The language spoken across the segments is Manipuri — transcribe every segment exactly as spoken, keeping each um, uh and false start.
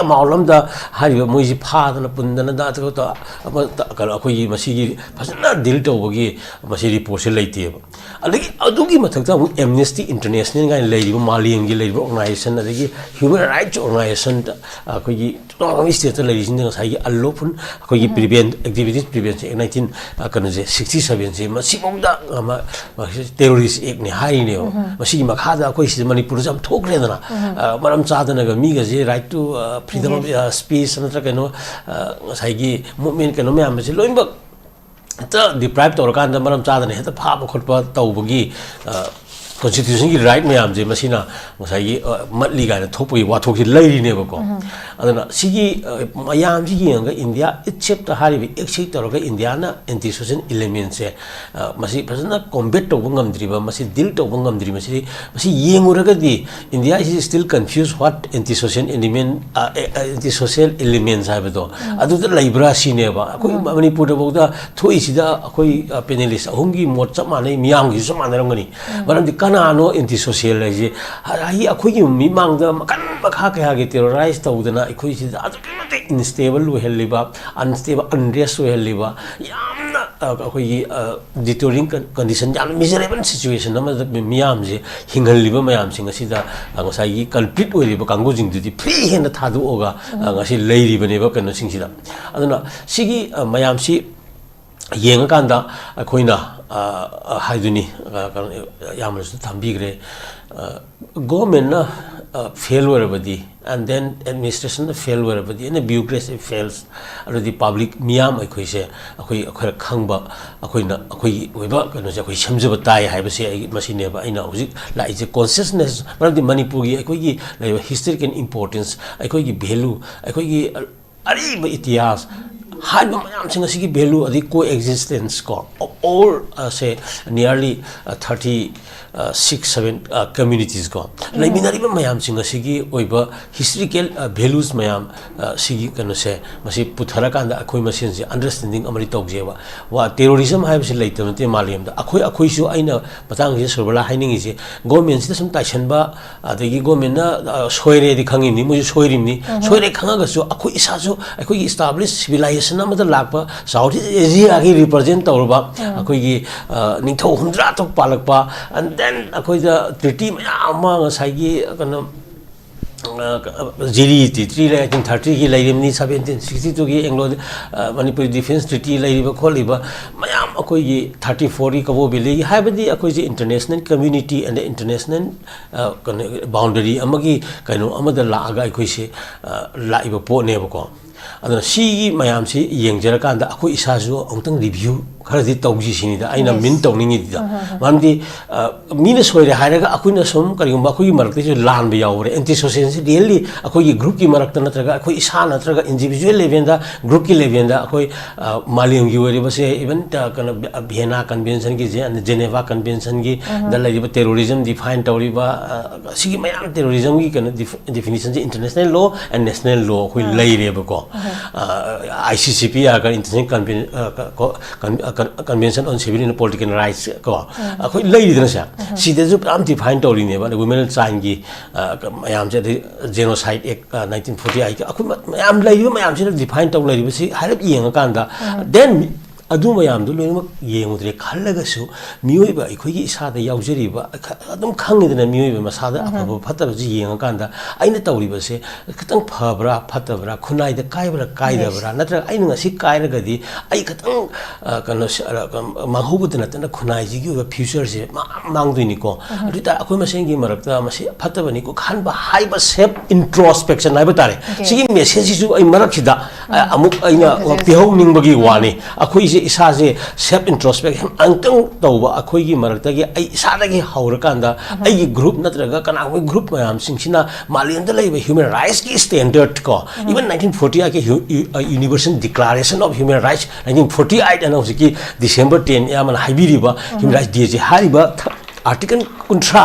ꯑꯃꯥꯎꯟ ꯑꯃꯗ ꯍꯥꯏꯔꯤꯕ ꯃꯣꯏꯁꯤ ꯐꯥꯗꯅ ꯄꯨꯟꯗꯅ ꯗ-, ꯗ-, ꯗ-, ꯑꯃ ꯗ-, ꯀꯩꯅꯣ, ꯑꯩꯈꯣꯏꯒꯤ ꯃꯁꯤꯒꯤ ꯐꯖꯅ ꯗꯤꯜ ꯇꯧꯕꯒꯤ ꯃꯁꯤ ꯔꯤꯄꯣꯔꯠꯁꯦ ꯂꯩꯇꯦꯕ꯫ ꯑꯗꯒꯤ ꯑꯗꯨꯒꯤ ꯃꯊꯛꯇ ꯑꯃꯨꯛ ꯑꯦꯝꯅꯦꯁꯇꯤ ꯏꯟꯇꯔꯅꯦꯁꯅꯦꯜ ꯀꯥꯏꯅ ꯂꯩꯔꯤꯕ, ꯃꯥꯂꯦꯝꯒꯤ ꯂꯩꯔꯤꯕ ꯑꯣꯔꯒꯅꯥꯏꯖꯦꯁꯟ, ꯑꯗꯒꯤ ꯍ꯭ꯌꯨꯃꯦꯟ ꯔꯥꯏꯠꯁ ꯑꯣꯔꯒꯅꯥꯏꯖꯦꯁꯟꯗ ꯑꯩꯈꯣꯏꯒꯤ ꯑꯣꯇꯣꯅꯣꯃꯁ ꯁ꯭ꯇꯦꯠꯇ ꯂꯩꯔꯤꯁꯤꯡꯁꯤꯅ ꯉꯁꯥꯏꯒꯤ ꯑꯟꯂꯣꯐꯨꯜ ꯑꯩꯈꯣꯏꯒꯤ ꯄ꯭ꯔꯤꯚꯦꯟ ꯑꯦꯛꯇꯤꯚꯤꯇꯤꯁ ꯄ꯭ꯔꯤꯚꯦꯟꯁꯟ ꯑꯦꯛ ꯅꯥꯏꯟꯇꯤꯟ, ꯑ, ꯀꯩꯅꯣꯁꯦ, ꯁꯤꯛꯁꯇꯤ ꯁꯦꯚꯦꯟꯁꯦ ꯃꯁꯤꯐꯥꯎꯗ, ꯑ, ꯃ-, ꯃꯁꯤ ꯇꯦꯔꯣꯔꯤꯁ ꯑꯦꯛꯅꯤ ꯍꯥꯏꯔꯤꯅꯦꯕ꯫ ꯃꯁꯤꯒꯤ ꯃꯈꯥꯗ ꯑꯩꯈꯣꯏ ꯁꯤꯗ ꯃꯅꯤꯄꯨꯔꯗꯁꯨ ꯌꯥꯝ ꯊꯣꯛꯈ꯭ꯔꯦꯗꯅ꯫ ꯑ, ꯃꯔꯝ ꯆꯥꯗꯅꯒ ꯃꯤꯒꯁꯦ ꯔꯥꯏꯠ ꯇꯨ, ꯑ, ꯐ꯭ꯔꯤꯗꯝ ꯑꯣꯐ, ꯑ, ꯁ꯭ꯄꯤꯁ ꯅꯠꯇ꯭ꯔꯒ ꯀꯩꯅꯣ, ꯑ, ꯉꯁꯥꯏꯒꯤ ꯃꯨꯞꯃꯦꯟ ꯀꯩꯅꯣ ꯃꯌꯥꯝ ꯑꯁꯤ ꯂꯣꯏꯅꯃꯛ ꯍꯦꯛꯇ ꯗꯤꯄ꯭ꯔꯥꯏꯞ ꯇꯧꯔꯀꯥꯟꯗ ꯃꯔꯝ ꯆꯥꯗꯅ ꯍꯦꯛꯇ ꯐꯥꯕ ꯈꯣꯠꯄ ꯇꯧꯕꯒꯤ, ꯑ, ꯀꯣꯟꯁꯇꯤꯇ꯭ꯌꯨꯁꯟꯒꯤ ꯔꯥꯏꯠ ꯃꯌꯥꯝꯁꯦ ꯃꯁꯤꯅ ꯉꯁꯥꯏꯒꯤ, ꯑ, ꯃꯠꯂꯤ ꯀꯥꯏꯅ ꯊꯣꯛꯄꯒꯤ ꯋꯥꯊꯣꯛꯁꯤ ꯂꯩꯔꯤꯅꯦꯕꯀꯣ꯫ ꯑꯗꯨꯅ ꯁꯤꯒꯤ, ꯑ, ꯃꯌꯥꯝꯁꯤ ꯌꯦꯡꯉꯒ ꯏꯟꯗꯤꯌꯥ ꯏꯠꯁꯦꯞꯇ ꯍꯥꯏꯔꯤꯕ ꯑꯦꯛꯁꯦꯞ ꯇꯧꯔꯒ ꯏꯟꯗꯤꯌꯥꯅ ꯑꯦꯟꯇꯤ ꯁꯣꯁꯦꯜ ꯏꯂꯤꯃꯦꯟꯁꯦ, ꯑ, ꯃꯁꯤ ꯐꯖꯅ ꯀꯣꯝꯕꯦꯠ ꯇꯧꯕ ꯉꯝꯗ꯭ꯔꯤꯕ, ꯃꯁꯤ ꯗꯤꯜ ꯇꯧꯕ ꯉꯝꯗ꯭ꯔꯤ, ꯃꯁꯤ, ꯃꯁꯤ ꯌꯦꯡꯉꯨꯔꯒꯗꯤ India is still confused what anti-social element, ꯑ, ꯑꯦ, ꯑꯦ, anti-social elements ꯍꯥꯏꯕꯗꯣ ꯑꯗꯨꯗ ꯂꯩꯕ꯭ꯔꯥ ꯁꯤꯅꯦꯕ꯫ ꯑꯩꯈꯣꯏ ꯃꯅꯤꯄꯨꯔꯗꯐꯥꯎꯗ ꯊꯣꯛꯏꯁꯤꯗ ꯑꯩꯈꯣꯏ, ꯑ, ꯄꯦꯅꯦꯂꯤꯁ ꯑꯍꯨꯝꯒꯤ ꯃꯣꯠ ꯆꯞ ꯃꯥꯟꯅꯩ, ꯃꯤꯌꯥꯝꯒꯤꯁꯨ ꯆꯞ ꯃꯥꯟꯅꯔꯝꯒꯅꯤ꯫ ꯃꯔꯝꯗꯤ ꯀꯅꯥꯅꯣ ꯑꯦꯟꯇꯤ ꯁꯣꯁꯤꯌꯦꯜ ꯍꯥꯏꯁꯦ? ꯍꯥꯏꯗꯤ ꯑꯩꯈꯣꯏꯒꯤ ꯃꯤꯃꯥꯡꯗ ꯃꯈꯜ ꯃꯈꯥ ꯀꯌꯥꯒꯤ ꯇꯦꯔꯣꯔꯥꯏꯁ ꯇꯧꯗꯅ ꯑꯩꯈꯣꯏꯁꯤꯗ ꯑꯗꯨꯛꯀꯤ ꯃꯇꯤꯛ ꯏꯟꯁꯇꯦꯕꯜ ꯑꯣꯏꯍꯜꯂꯤꯕ, ꯑꯟꯁꯇꯦꯕꯜ, ꯑꯟꯔꯦꯁ ꯑꯣꯏꯍꯜꯂꯤꯕ, ꯌꯥꯝꯅ, ꯑ, ꯑꯩꯈꯣꯏꯒꯤ, ꯑ, ꯗꯤꯇꯣꯔꯤꯡ ꯀꯟ-, ꯀꯟꯗꯤꯁꯟ, ꯌꯥꯝꯅ ꯃꯤꯖꯔꯦꯕꯜ ꯁꯤꯆꯨꯋꯦꯁꯟ ꯑꯃꯗ ꯃꯤ-, ꯃꯤꯌꯥꯝꯁꯦ ꯍꯤꯡꯍꯜꯂꯤꯕ ꯃꯌꯥꯝꯁꯤꯡ ꯑꯁꯤꯗ, ꯑ, ꯉꯁꯥꯏꯒꯤ ꯀꯜꯄ꯭ꯔꯤꯠ ꯑꯣꯏꯔꯤꯕ ꯀꯥꯡꯕꯨꯁꯤꯡꯗꯨꯗꯤ ꯐ꯭ꯔꯤ ꯍꯦꯟꯅ ꯊꯥꯗꯣꯛꯑꯒ, ꯑ, ꯉꯁꯤ ꯂꯩꯔꯤꯕꯅꯦꯕ ꯀꯩꯅꯣꯁꯤꯡꯁꯤꯗ꯫ ꯑꯗꯨꯅ ꯁꯤꯒꯤ, ꯑ, ꯃꯌꯥꯝꯁꯤ ꯌꯦꯡꯉꯀꯥꯟꯗ ꯑꯩꯈꯣꯏꯅ, ꯑ, ꯑ, ꯍꯥꯏꯗꯨꯅꯤ, ꯑ, ꯀꯩꯅꯣ, ꯌꯥꯝꯅꯁꯨ ꯊꯝꯕꯤꯈ꯭ꯔꯦ꯫ ꯑ, ꯒꯣꯔꯃꯦꯟꯅ, ꯑ, ꯐꯦꯜ ꯑꯣꯏꯔꯕꯗꯤ, and then administrationꯅ ꯐꯦꯜ ꯑꯣꯏꯔꯕꯗꯤ, and bureaucracy fails, ꯑꯗꯨꯗꯤ ꯄꯕ꯭ꯂꯤꯛ ꯃꯤꯌꯥꯝ ꯑꯩꯈꯣꯏꯁꯦ, ꯑꯩꯈꯣꯏ, ꯑꯩꯈꯣꯏꯅ ꯈꯪꯕ, ꯑꯩꯈꯣꯏꯅ, ꯑꯩꯈꯣꯏꯒꯤ ꯑꯣꯏꯕ ꯀꯩꯅꯣꯁꯦ ꯑꯩꯈꯣꯏ ꯁꯦꯝꯖꯕ ꯇꯥꯏ ꯍꯥꯏꯕꯁꯦ ꯑꯩ, ꯃꯁꯤꯅꯦꯕ ꯑꯩꯅ ꯍꯧꯖꯤꯛ ꯂꯥꯛꯏꯁꯦ꯫ ꯀꯣꯟꯁꯤꯌꯁꯅꯦꯁ, ꯃꯔꯝꯗꯤ ꯃꯅꯤꯄꯨꯔꯒꯤ ꯑꯩꯈꯣꯏꯒꯤ ꯂꯩꯔꯤꯕ ꯍꯤꯁꯇꯣꯔꯤꯀꯦꯜ ꯏꯝꯄꯣꯔꯇꯦꯟꯁ, ꯑꯩꯈꯣꯏꯒꯤ ꯚꯦꯂꯨ, ꯑꯩꯈꯣꯏꯒꯤ ꯑꯔꯤꯕ ꯏꯇꯤꯍꯥꯁ, ꯍꯥꯏꯔꯤꯕ ꯃꯌꯥꯝꯁꯤꯡ ꯑꯁꯤꯒꯤ value ꯑꯗꯩ co existence ꯀꯣ, of all say nearly thirty six seven communities ꯀꯣ, ꯂꯩꯃꯤꯟꯅꯔꯤꯕ ꯃꯌꯥꯝꯁꯤꯡ ꯑꯁꯤꯒꯤ ꯑꯣꯏꯕ historical values ꯃꯌꯥꯝ, ꯁꯤꯒꯤ ꯀꯩꯅꯣꯁꯦ, ꯃꯁꯤ ꯄꯨꯊꯔꯀꯥꯟꯗ ꯑꯩꯈꯣꯏ ꯃꯁꯦꯟꯁꯦ understanding ꯑꯃꯗꯤ ꯇꯧꯖꯩꯕ꯫ ꯋꯥ terrorism ꯍꯥꯏꯕꯁꯤ ꯂꯩꯇꯕ ꯅꯠꯇꯦ ꯃꯥꯂꯦꯝꯗ꯫ ꯑꯩꯈꯣꯏ ꯑꯩꯈꯣꯏꯁꯨ, ꯑꯩꯅ ꯃꯇꯥꯡꯁꯤꯗ ꯁꯨꯔꯕꯂꯥ ꯍꯥꯏꯅꯤꯡꯉꯤꯁꯦ, government ꯁꯤꯗ ꯁꯨꯝ ꯇꯥꯏꯁꯟꯕ, ꯑꯗꯒꯤ government ꯅ ꯁꯣꯏꯔꯦꯗꯤ ꯈꯪꯉꯤꯕꯅꯤ, ꯃꯣꯏꯁꯨ ꯁꯣꯏꯔꯤꯕꯅꯤ꯫ ꯁꯣꯏꯔꯦ ꯈꯪꯉꯒꯁꯨ ꯑꯩꯈꯣꯏ ꯏꯁꯥꯁꯨ ꯑꯩꯈꯣꯏꯒꯤ established civilization ꯑꯃꯗ ꯂꯥꯛꯄ ꯆꯥꯎꯊꯤ ꯑꯦꯖꯤꯌꯥꯒꯤ represent ꯇꯧꯔꯕ ꯑꯩꯈꯣꯏꯒꯤ ꯅꯤꯡꯊꯧ ꯍꯨꯝꯗ꯭ꯔꯥ ꯇꯔꯨꯛ ꯄꯥꯜꯂꯛꯄ, and then ꯑꯩꯈꯣꯏꯗ treaty ꯃꯌꯥꯝ ꯑꯃ ꯉꯁꯥꯏꯒꯤ ꯀꯩꯅꯣ, ꯖꯤꯔꯤ treaty ꯂꯩ, eighteen thirty ꯒꯤ ꯂꯩꯔꯤꯕꯅꯤ, seventeen sixty two ꯒꯤ Anglo Manipuri Defence Treaty ꯂꯩꯔꯤꯕ ꯈꯣꯠꯂꯤꯕ ꯃꯌꯥꯝ, ꯑꯩꯈꯣꯏꯒꯤ thirty four ꯒꯤ ꯀꯕꯣ ꯚꯦꯂꯤꯒꯤ, ꯍꯥꯏꯕꯗꯤ ꯑꯩꯈꯣꯏꯁꯦ international community and international ꯀꯩꯅꯣ, boundary ꯑꯃꯒꯤ ꯀꯩꯅꯣ ꯑꯃꯗ ꯂꯥꯛꯑꯒ ꯑꯩꯈꯣꯏꯁꯦ ꯂꯥꯛꯏꯕ ꯄꯣꯠꯅꯦꯕꯀꯣ꯫ ꯑꯗꯨꯅ ꯁꯤꯒꯤ ꯃꯌꯥꯝꯁꯤ ꯌꯦꯡꯖꯔꯀꯥꯟꯗ ꯑꯩꯈꯣꯏ ꯏꯁꯥꯁꯨ ꯑꯃꯨꯛꯇꯪ review ꯈꯔꯗꯤ ꯇꯧꯁꯤ ꯁꯤꯅꯤꯗ ꯑꯩꯅ mean ꯇꯧꯅꯤꯡꯉꯤꯗꯨꯗ꯫ ꯃꯔꯝꯗꯤ ꯃꯤꯅ ꯁꯣꯏꯔꯦ ꯍꯥꯏꯔꯒ ꯑꯩꯈꯣꯏꯅ ꯁꯨꯝ ꯀꯔꯤꯒꯨꯝꯕ ꯑꯩꯈꯣꯏꯒꯤ ꯃꯔꯛꯇꯁꯨ ꯂꯥꯟꯕ ꯌꯥꯎꯕ꯭ꯔꯥ, anti social ꯁꯤ really ꯑꯩꯈꯣꯏꯒꯤ group ꯀꯤ ꯃꯔꯛꯇ ꯅꯠꯇ꯭ꯔꯒ ꯑꯩꯈꯣꯏ ꯏꯁꯥ ꯅꯠꯇ꯭ꯔꯒ individual level ꯗ, group ꯀꯤ level ꯗ ꯑꯩꯈꯣꯏ ꯃꯥꯂꯦꯝꯒꯤ ꯑꯣꯏꯔꯤꯕꯁꯦ, even ꯀꯩꯅꯣ, Vienna Convention ꯒꯤꯁꯦ, Geneva Convention ꯒꯤ ꯗ ꯂꯩꯔꯤꯕ terrorism define ꯇꯧꯔꯤꯕ, ꯁꯤꯒꯤ ꯃꯌꯥꯝ terrorism ꯒꯤ ꯀꯩꯅꯣ definition say international law and national law ꯑꯩꯈꯣꯏ ꯂꯩꯔꯦꯕꯀꯣ꯫ ICCPR ꯀ, International Convention on Civil and Political Rights ꯀꯣ, ꯑꯩꯈꯣꯏ ꯂꯩꯔꯤꯗꯅ ꯁꯦ꯫ ꯁꯤꯗꯁꯨ ꯌꯥꯝ define ꯇꯧꯔꯤꯅꯦꯕ, ꯑꯗ women child ꯒꯤ ꯃꯌꯥꯝꯁꯦ, ꯑꯗꯩ Genocide Act nineteen forty eight, ꯑꯩꯈꯣꯏ ꯃꯌꯥꯝ ꯂꯩꯔꯤꯕ ꯃꯌꯥꯝꯁꯤꯅ define ꯇꯧ ꯂꯩꯔꯤꯕꯁꯤ ꯍꯥꯏꯔꯞ ꯌꯦꯡꯉꯀꯥꯟꯗ, then ꯑꯗꯨ ꯃꯌꯥꯝꯗꯨ ꯂꯣꯏꯅꯃꯛ ꯌꯦꯡꯉꯨꯗ꯭ꯔꯦ ꯈꯜꯂꯒꯁꯨ, ꯃꯤꯑꯣꯏꯕ ꯑꯩꯈꯣꯏꯒꯤ ꯏꯁꯥꯗ ꯌꯥꯎꯖꯔꯤꯕ, ꯑꯗꯨꯝ ꯈꯪꯉꯤꯗꯅ, ꯃꯤꯑꯣꯏꯕ ꯃꯁꯥꯗ ꯑꯐꯕ ꯐꯠꯇꯕꯁꯤ ꯌꯦꯡꯉꯀꯥꯟꯗ, ꯑꯩꯅ ꯇꯧꯔꯤꯕꯁꯦ ꯈꯤꯇꯪ ꯐꯕ꯭ꯔꯥ ꯐꯠꯇꯕ꯭ꯔꯥ, ꯈꯨꯟꯅꯥꯏꯗ ꯀꯥꯏꯕ꯭ꯔꯥ ꯀꯥꯏꯗꯕ꯭ꯔꯥ, ꯅꯠꯇ꯭ꯔꯒ ꯑꯩꯅ ꯉꯁꯤ ꯀꯥꯏꯔꯒꯗꯤ ꯑꯩ ꯈꯤꯇꯪ ꯀꯩꯅꯣ, ꯃꯥꯡꯍꯧꯕꯗ ꯅꯠꯇꯅ ꯈꯨꯟꯅꯥꯏꯁꯤꯒꯤ ꯑꯣꯏꯕ future ꯁꯦ ꯃꯥꯡ ꯃꯥꯡꯗꯣꯏꯅꯤꯀꯣ꯫ ꯑꯗꯨ ꯑꯣꯏꯇꯥꯔꯗꯤ ꯑꯩꯈꯣꯏ ꯃꯁꯦꯟꯒꯤ ꯃꯔꯛꯇ ꯃꯁꯤ ꯐꯠꯇꯕꯅꯤꯀꯣ ꯈꯟꯕ ꯍꯥꯏꯕ self introspection ꯍꯥꯏꯕ ꯇꯥꯔꯦ꯫ ꯁꯤꯒꯤ message ꯁꯤꯁꯨ ꯑꯩ ꯃꯔꯛꯁꯤꯗ ꯑ, ꯑꯃꯨꯛ ꯑꯩꯅ ꯍꯧꯖꯤꯛ ꯍꯧꯖꯤꯛ ꯄꯤꯍꯧꯅꯤꯡꯕꯒꯤ ꯋꯥꯅꯤ꯫ ꯑꯩꯈꯣꯏꯁꯦ ꯏꯁꯥꯁꯦ self introspection ꯑꯝꯇꯪ ꯇꯧꯕ, ꯑꯩꯈꯣꯏꯒꯤ ꯃꯔꯛꯇꯒꯤ ꯑꯩ ꯏꯁꯥꯗꯒꯤ ꯍꯧꯔꯀꯥꯟꯗ, ꯑꯩꯒꯤ group ꯅꯠꯇ꯭ꯔꯒ ꯀꯅꯥꯒꯨꯝꯕ group ꯃꯌꯥꯝꯁꯤꯡꯁꯤꯅ ꯃꯥꯂꯦꯝꯗ ꯂꯩꯕ human rightsꯀꯤ standard ꯀꯣ, even nineteen forty eightꯀꯤ hu-, u-, uh, Universal Declaration of Human Rights, nineteen forty eight ꯑꯅ ꯍꯧꯖꯤꯛꯀꯤ December ten ꯑꯌꯥꯝꯕꯅ ꯍꯥꯏꯕꯤꯔꯤꯕ human rights dayꯁꯦ, ꯍꯥꯏꯔꯤꯕ th-, article ꯀꯨꯟꯊ꯭ꯔꯥ,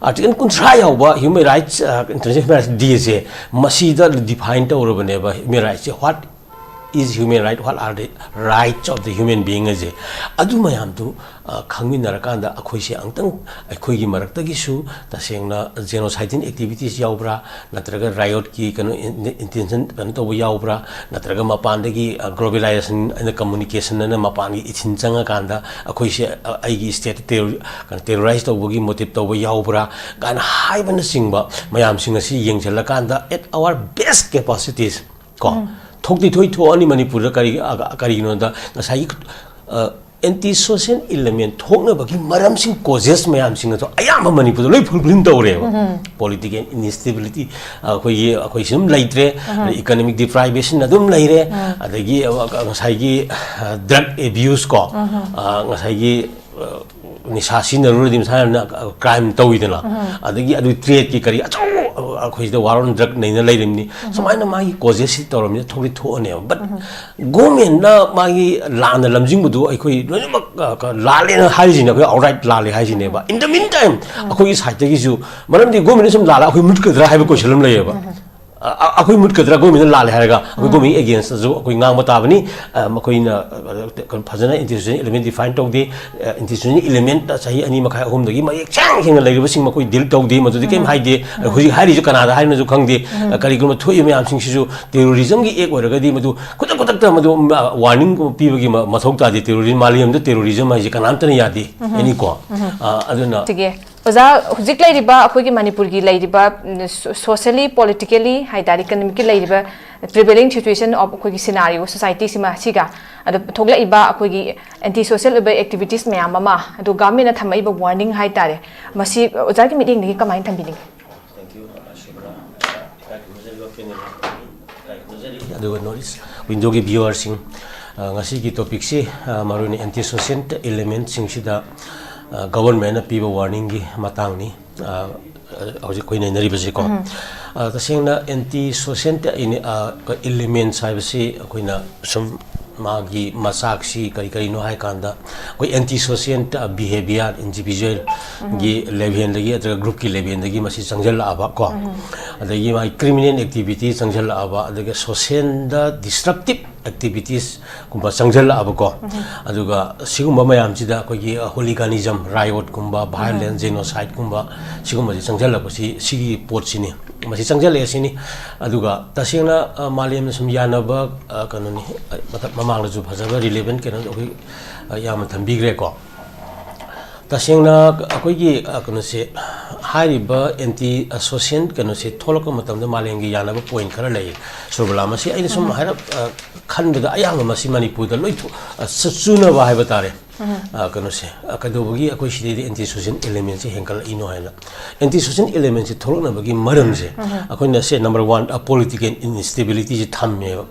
article ꯀꯨꯟꯊ꯭ꯔꯥ ꯌꯥꯎꯕ human rights, uh, International Human Rights Dayꯁꯦ, ꯃꯁꯤꯗ define ꯇꯧꯔꯕꯅꯦꯕ human rightsꯁꯦ꯫ What is human right, what are the rights of the human being ꯍꯥꯏꯁꯦ, ꯑꯗꯨ ꯃꯌꯥꯝꯗꯨ, ꯑ, ꯈꯪꯃꯤꯟꯅꯔꯀꯥꯟꯗ ꯑꯩꯈꯣꯏꯁꯦ ꯑꯃꯨꯛꯇꯪ ꯑꯩꯈꯣꯏꯒꯤ ꯃꯔꯛꯇꯒꯤꯁꯨ ꯇꯁꯦꯡꯅ genocidal activities ꯌꯥꯎꯕ꯭ꯔꯥ, ꯅꯠꯇ꯭ꯔꯒ riotꯀꯤ ꯀꯩꯅꯣ in-, intention ꯀꯩꯅꯣ ꯇꯧꯕ ꯌꯥꯎꯕ꯭ꯔꯥ, ꯅꯠꯇ꯭ꯔꯒ ꯃꯄꯥꯟꯗꯒꯤ, ꯑ, globalization ꯑꯅ communication ꯑꯅ ꯃꯄꯥꯟꯒꯤ ꯏꯊꯤꯟ ꯆꯪꯉꯀꯥꯟꯗ ꯑꯩꯈꯣꯏꯁꯦ, ꯑ, ꯑꯩꯒꯤ state terror-, ꯀꯩꯅꯣ terrorize ꯇꯧꯕꯒꯤ motive ꯇꯧꯕ ꯌꯥꯎꯕ꯭ꯔꯥ ꯀꯥꯏꯅ ꯍꯥꯏꯕꯅꯆꯤꯡꯕ ꯃꯌꯥꯝꯁꯤꯡ ꯑꯁꯤ ꯌꯦꯡꯁꯤꯜꯂꯀꯥꯟꯗ at our best capacities ꯀꯣ, ꯊꯣꯛꯇꯤ ꯊꯣꯛꯏ, ꯊꯣꯛꯑꯅꯤ ꯃꯅꯤꯄꯨꯔꯗ꯫ ꯀꯔꯤ-, ꯑ, ꯀꯔꯤꯒꯤꯅꯣꯗ ꯉꯁꯥꯏꯒꯤ, ꯑ, anti social element ꯊꯣꯛꯅꯕꯒꯤ ꯃꯔꯝꯁꯤꯡ, causes ꯃꯌꯥꯝꯁꯤꯡ ꯑꯗꯣ ꯑꯌꯥꯝꯕ ꯃꯅꯤꯄꯨꯔꯗ ꯂꯣꯏ fulfill ꯇꯧꯔꯦꯕ꯫ Political instability, ꯑ, ꯑꯩꯈꯣꯏꯒꯤ, ꯑꯩꯈꯣꯏ ꯁꯨꯝ ꯂꯩꯇ꯭ꯔꯦ, ꯑꯗꯩ economic deprivation ꯑꯗꯨꯝ ꯂꯩꯔꯦ, ꯑꯗꯒꯤ, ꯑ, ꯉꯁꯥꯏꯒꯤ, ꯑ, drug abuse ꯀꯣ, ꯑ, ꯉꯁꯥꯏꯒꯤ, ꯑ, ꯅꯤꯁꯥ ꯁꯤꯖꯤꯟꯅꯔꯨꯔꯗꯤ ꯃꯁꯥꯅ, ꯑ, crime ꯇꯧꯋꯤꯗꯅ, ꯑꯗꯒꯤ ꯑꯗꯨ tradeꯀꯤ ꯀꯔꯤ ꯑꯆꯧꯕ, ꯑ, ꯑꯩꯈꯣꯏꯁꯤꯗ war on drug ꯅꯩꯅ ꯂꯩꯔꯤꯕꯅꯤ꯫ ꯁꯨꯃꯥꯏꯅ ꯃꯥꯒꯤ causes ꯁꯤ ꯇꯧꯔꯕꯅꯤꯅ ꯊꯣꯛꯇꯤ ꯊꯣꯛꯑꯅꯦꯕ꯫ But governmentꯅ ꯃꯥꯒꯤ ꯂꯥꯟꯅ ꯂꯝꯖꯤꯡꯕꯗꯨ ꯑꯩꯈꯣꯏ ꯂꯣꯏꯅꯃꯛ, ꯑ, ꯀ-, ꯂꯥꯜꯂꯦꯅ ꯍꯥꯏꯔꯤꯁꯤꯅꯦ, ꯑꯩꯈꯣꯏ outright ꯂꯥꯜꯂꯦ ꯍꯥꯏꯁꯤꯅꯦꯕ꯫ In the meantime, ꯑꯩꯈꯣꯏꯒꯤ sideꯇꯒꯤꯁꯨ, ꯃꯔꯝꯗꯤ governmentꯅ ꯁꯨꯝ ꯂꯥꯜꯂ ꯑꯩꯈꯣꯏ ꯃꯨꯠꯀꯗ꯭ꯔꯥ ꯍꯥꯏꯕ question ꯑꯃ ꯂꯩꯌꯦꯕ꯫ ꯑ-, ꯑ-, ꯑꯩꯈꯣꯏ ꯃꯨꯠꯀꯗ꯭ꯔꯥ? Governmentꯅ ꯂꯥꯜꯂꯦ ꯍꯥꯏꯔꯒ ꯑꯩꯈꯣꯏ government againstꯇꯁꯨ ꯑꯩꯈꯣꯏ ꯉꯥꯡꯕ ꯇꯥꯕꯅꯤ꯫ ꯑ, ꯃꯈꯣꯏꯅ, ꯑ, ꯀꯩꯅꯣ, ꯐꯖꯅ anti social element define ꯇꯧꯗꯦ꯫ ꯑ, anti social element ꯆꯍꯤ ꯑꯅꯤ ꯃꯈꯥꯏ, ꯑꯍꯨꯝꯗꯒꯤ ꯃꯌꯦꯛ ꯁꯦꯡ ꯁꯦꯡꯅ ꯂꯩꯔꯤꯕꯁꯤꯡ ꯃꯈꯣꯏ deal ꯇꯧꯗꯦ, ꯃꯗꯨꯗꯤ ꯀꯩꯝ ꯍꯥꯏꯗꯦ꯫ ꯑ, ꯍꯧꯖꯤꯛ ꯍꯥꯏꯔꯤꯁꯨ ꯀꯅꯥꯗ ꯍꯥꯏꯔꯤꯅꯣꯁꯨ ꯈꯪꯗꯦ꯫ ꯑ, ꯀꯔꯤꯒꯨꯝꯕ ꯊꯣꯛꯏꯕ ꯃꯌꯥꯝꯁꯤꯡꯁꯤꯁꯨ terrorismꯒꯤ act ꯑꯣꯏꯔꯒꯗꯤ ꯃꯗꯨ ꯈꯨꯗꯛ ꯈꯨꯗꯛꯇ ꯃꯗꯨ, ꯑ, warning ꯄꯤꯕꯒꯤ ꯃ-, ꯃꯊꯧ ꯇꯥꯗꯦ꯫ Terrorism, ꯃꯥꯂꯦꯝꯗ terrorism ꯍꯥꯏꯁꯦ ꯀꯅꯥꯝꯇꯅ ꯌꯥꯗꯦ꯫ ꯑꯦꯅꯤꯀꯣ꯫ ꯑ, ꯑꯗꯨꯅ ꯑꯣꯖꯥ, ꯍꯧꯖꯤꯛ ꯂꯩꯔꯤꯕ ꯑꯩꯈꯣꯏꯒꯤ ꯃꯅꯤꯄꯨꯔꯒꯤ ꯂꯩꯔꯤꯕ, ꯎꯝ, ꯁꯣ-, socially, politically ꯍꯥꯏ ꯇꯥꯔꯦ, economically ꯂꯩꯔꯤꯕ prevailing situation of ꯑꯩꯈꯣꯏꯒꯤ scenario, societyꯁꯤꯃ, ꯁꯤꯒ ꯑꯗ ꯊꯣꯛꯂꯛꯏꯕ ꯑꯩꯈꯣꯏꯒꯤ anti social ꯑꯣꯏꯕ activities ꯃꯌꯥꯝ ꯑꯃ, ꯑꯗꯣ governmentꯅ ꯊꯝꯃꯛꯏꯕ warning ꯍꯥꯏ ꯇꯥꯔꯦ, ꯃꯁꯤ ꯑꯣꯖꯥꯒꯤ ꯃꯤꯠꯌꯦꯡꯗꯒꯤ ꯀꯃꯥꯏꯅ ꯊꯝꯕꯤꯅꯤꯡꯉꯤ? Thank you, uh, Shobana. Uh, ꯏꯀꯥꯏ ꯈꯨꯝꯅꯖꯔꯤꯕ ꯑꯗꯨꯒ ꯅꯣꯔꯠ ꯏꯁ ꯋꯤꯟꯗꯣꯒꯤ ꯚ꯭ꯌꯨꯋꯔꯁꯤꯡ, ꯑ, ꯉꯁꯤꯒꯤ ꯇꯣꯄꯤꯛꯁꯤ, ꯑ, ꯃꯔꯨꯑꯣꯏꯅ ꯑꯦꯟꯇꯤ ꯁꯣꯁꯤꯌꯦꯟ ꯏꯂꯤꯃꯦꯟꯠꯁꯤꯡꯁꯤꯗ, ꯑ, ꯒꯚꯔꯟꯃꯦꯟꯠꯅ ꯄꯤꯕ ꯋꯥꯔꯅꯤꯡꯒꯤ ꯃꯇꯥꯡꯅꯤ꯫ ꯑ, ꯍꯧꯖꯤꯛ ꯑꯩꯈꯣꯏ ꯅꯩꯅꯔꯤꯕꯁꯤꯀꯣ꯫ ꯑ, ꯇꯁꯦꯡꯅ ꯑꯦꯟꯇꯤ ꯁꯣꯁꯤꯌꯦꯟ ꯏꯂꯤꯃꯦꯟꯠꯁ ꯍꯥꯏꯕꯁꯤ ꯑꯩꯈꯣꯏꯅ ꯁꯨꯝ ꯃꯥꯒꯤ ꯃꯆꯥꯛꯁꯤ ꯀꯔꯤ ꯀꯔꯤꯅꯣ ꯍꯥꯏ ꯀꯥꯟꯗ, ꯑꯩꯈꯣꯏ ꯑꯦꯟꯇꯤ ꯁꯣꯁꯤꯌꯦꯟ ꯕꯤꯍꯦꯕꯤꯌꯔ, ꯏꯟꯗꯤꯚꯤꯖꯨꯋꯦꯜꯒꯤ ꯂꯦꯚꯦꯜꯗꯒꯤ ꯅꯠꯇ꯭ꯔꯒ ꯒ꯭ꯔꯨꯞꯀꯤ ꯂꯦꯚꯦꯜꯗꯒꯤ ꯃꯁꯤ ꯆꯪꯁꯤꯜꯂꯛꯑꯕ ꯀꯣ꯫ ꯑꯗꯒꯤ ꯃꯥꯒꯤ ꯀ꯭ꯔꯤꯃꯤꯅꯦꯜ ꯑꯦꯛꯇꯤꯚꯤꯇꯤ ꯆꯪꯁꯤꯜꯂꯛꯑꯕ, ꯑꯗꯒꯤ ꯁꯣꯁꯤꯌꯦꯜꯗ ꯗꯤꯁꯇ꯭ꯔꯛꯇꯤꯞ ꯑꯦꯛꯇꯤꯚꯤꯇꯤꯁꯀꯨꯝꯕ ꯆꯪꯁꯤꯜꯂꯛꯑꯕꯀꯣ꯫ ꯑꯗꯨꯒ ꯁꯤꯒꯨꯝꯕ ꯃꯌꯥꯝꯁꯤꯗ ꯑꯩꯈꯣꯏꯒꯤ ꯍꯣꯂꯤꯒꯥꯅꯤꯖꯝ, ꯔꯥꯏꯑꯣꯠꯀꯨꯝꯕ, ꯚꯥꯏꯑꯣꯂꯦꯟꯁ, ꯖꯦꯅꯣꯁꯥꯏꯠꯀꯨꯝꯕ ꯁꯤꯒꯨꯝꯕꯁꯤ ꯆꯪꯁꯤꯜꯂꯛꯄꯁꯤ, ꯁꯤꯒꯤ ꯄꯣꯠꯁꯤꯅꯤ꯫ ꯃꯁꯤ ꯆꯪꯁꯤꯜꯂꯛꯑꯦ ꯁꯤꯅꯤ꯫ ꯑꯗꯨꯒ ꯇꯁꯦꯡꯅ, ꯑ, ꯃꯥꯂꯦꯝꯅ ꯁꯨꯝ ꯌꯥꯅꯕ, ꯑ, ꯀꯩꯅꯣꯅꯤ, ꯑ, ꯃꯇꯝ ꯃꯃꯥꯡꯗꯁꯨ ꯐꯖꯕ ꯔꯤꯂꯦꯚꯦꯟ ꯀꯩꯅꯣ ꯑꯩꯈꯣꯏ, ꯑ, ꯌꯥꯝꯅ ꯊꯝꯕꯤꯈ꯭ꯔꯦꯀꯣ꯫ ꯇꯁꯦꯡꯅ ꯑꯩꯈꯣꯏꯒꯤ, ꯑ, ꯀꯩꯅꯣꯁꯦ, ꯍꯥꯏꯔꯤꯕ ꯑꯦꯟꯇꯤ ꯁꯣꯁꯤꯌꯦꯟ ꯀꯩꯅꯣꯁꯦ ꯊꯣꯛꯂꯛꯄ ꯃꯇꯝꯗ ꯃꯥꯂꯦꯝꯒꯤ ꯌꯥꯅꯕ ꯄꯣꯏꯟꯠ ꯈꯔ ꯂꯩ꯫ ꯁꯨꯔꯕꯂꯥ, ꯃꯁꯤ ꯑꯩꯅ ꯁꯨꯝ ꯍꯥꯏꯔꯞ, ꯑ, ꯈꯟꯕꯗ ꯑꯌꯥꯝꯕ ꯃꯁꯤ ꯃꯅꯤꯄꯨꯔꯗ ꯂꯣꯏ ꯊꯣꯛ-, ꯑ, ꯆ-, ꯆꯨꯅꯕ ꯍꯥꯏꯕ ꯇꯥꯔꯦ꯫ ꯑ, ꯀꯩꯅꯣꯁꯦ, ꯑ, ꯀꯩꯗꯧꯕꯒꯤ ꯑꯩꯈꯣꯏ ꯁꯤꯗꯩꯗꯤ ꯑꯦꯟꯇꯤ ꯁꯣꯁꯤꯌꯦꯜ ꯏꯂꯤꯃꯦꯟꯁꯦ ꯍꯦꯟꯒꯠꯂꯛꯏꯅꯣ ꯍꯥꯏꯅ꯫ ꯑꯦꯟꯇꯤ ꯁꯣꯁꯤꯌꯦꯜ ꯏꯂꯤꯃꯦꯟꯁꯦ ꯊꯣꯛꯂꯛꯅꯕꯒꯤ ꯃꯔꯝꯁꯦ, ꯑꯩꯈꯣꯏꯅ ꯁꯦ ꯅꯝꯕꯔ ꯋꯥꯟ, ꯑ, ꯄꯣꯂꯤꯇꯤꯀꯦꯜ ꯏꯟꯁꯇꯦꯕꯤꯂꯤꯇꯤꯁꯦ ꯊꯝꯃꯦꯕ꯫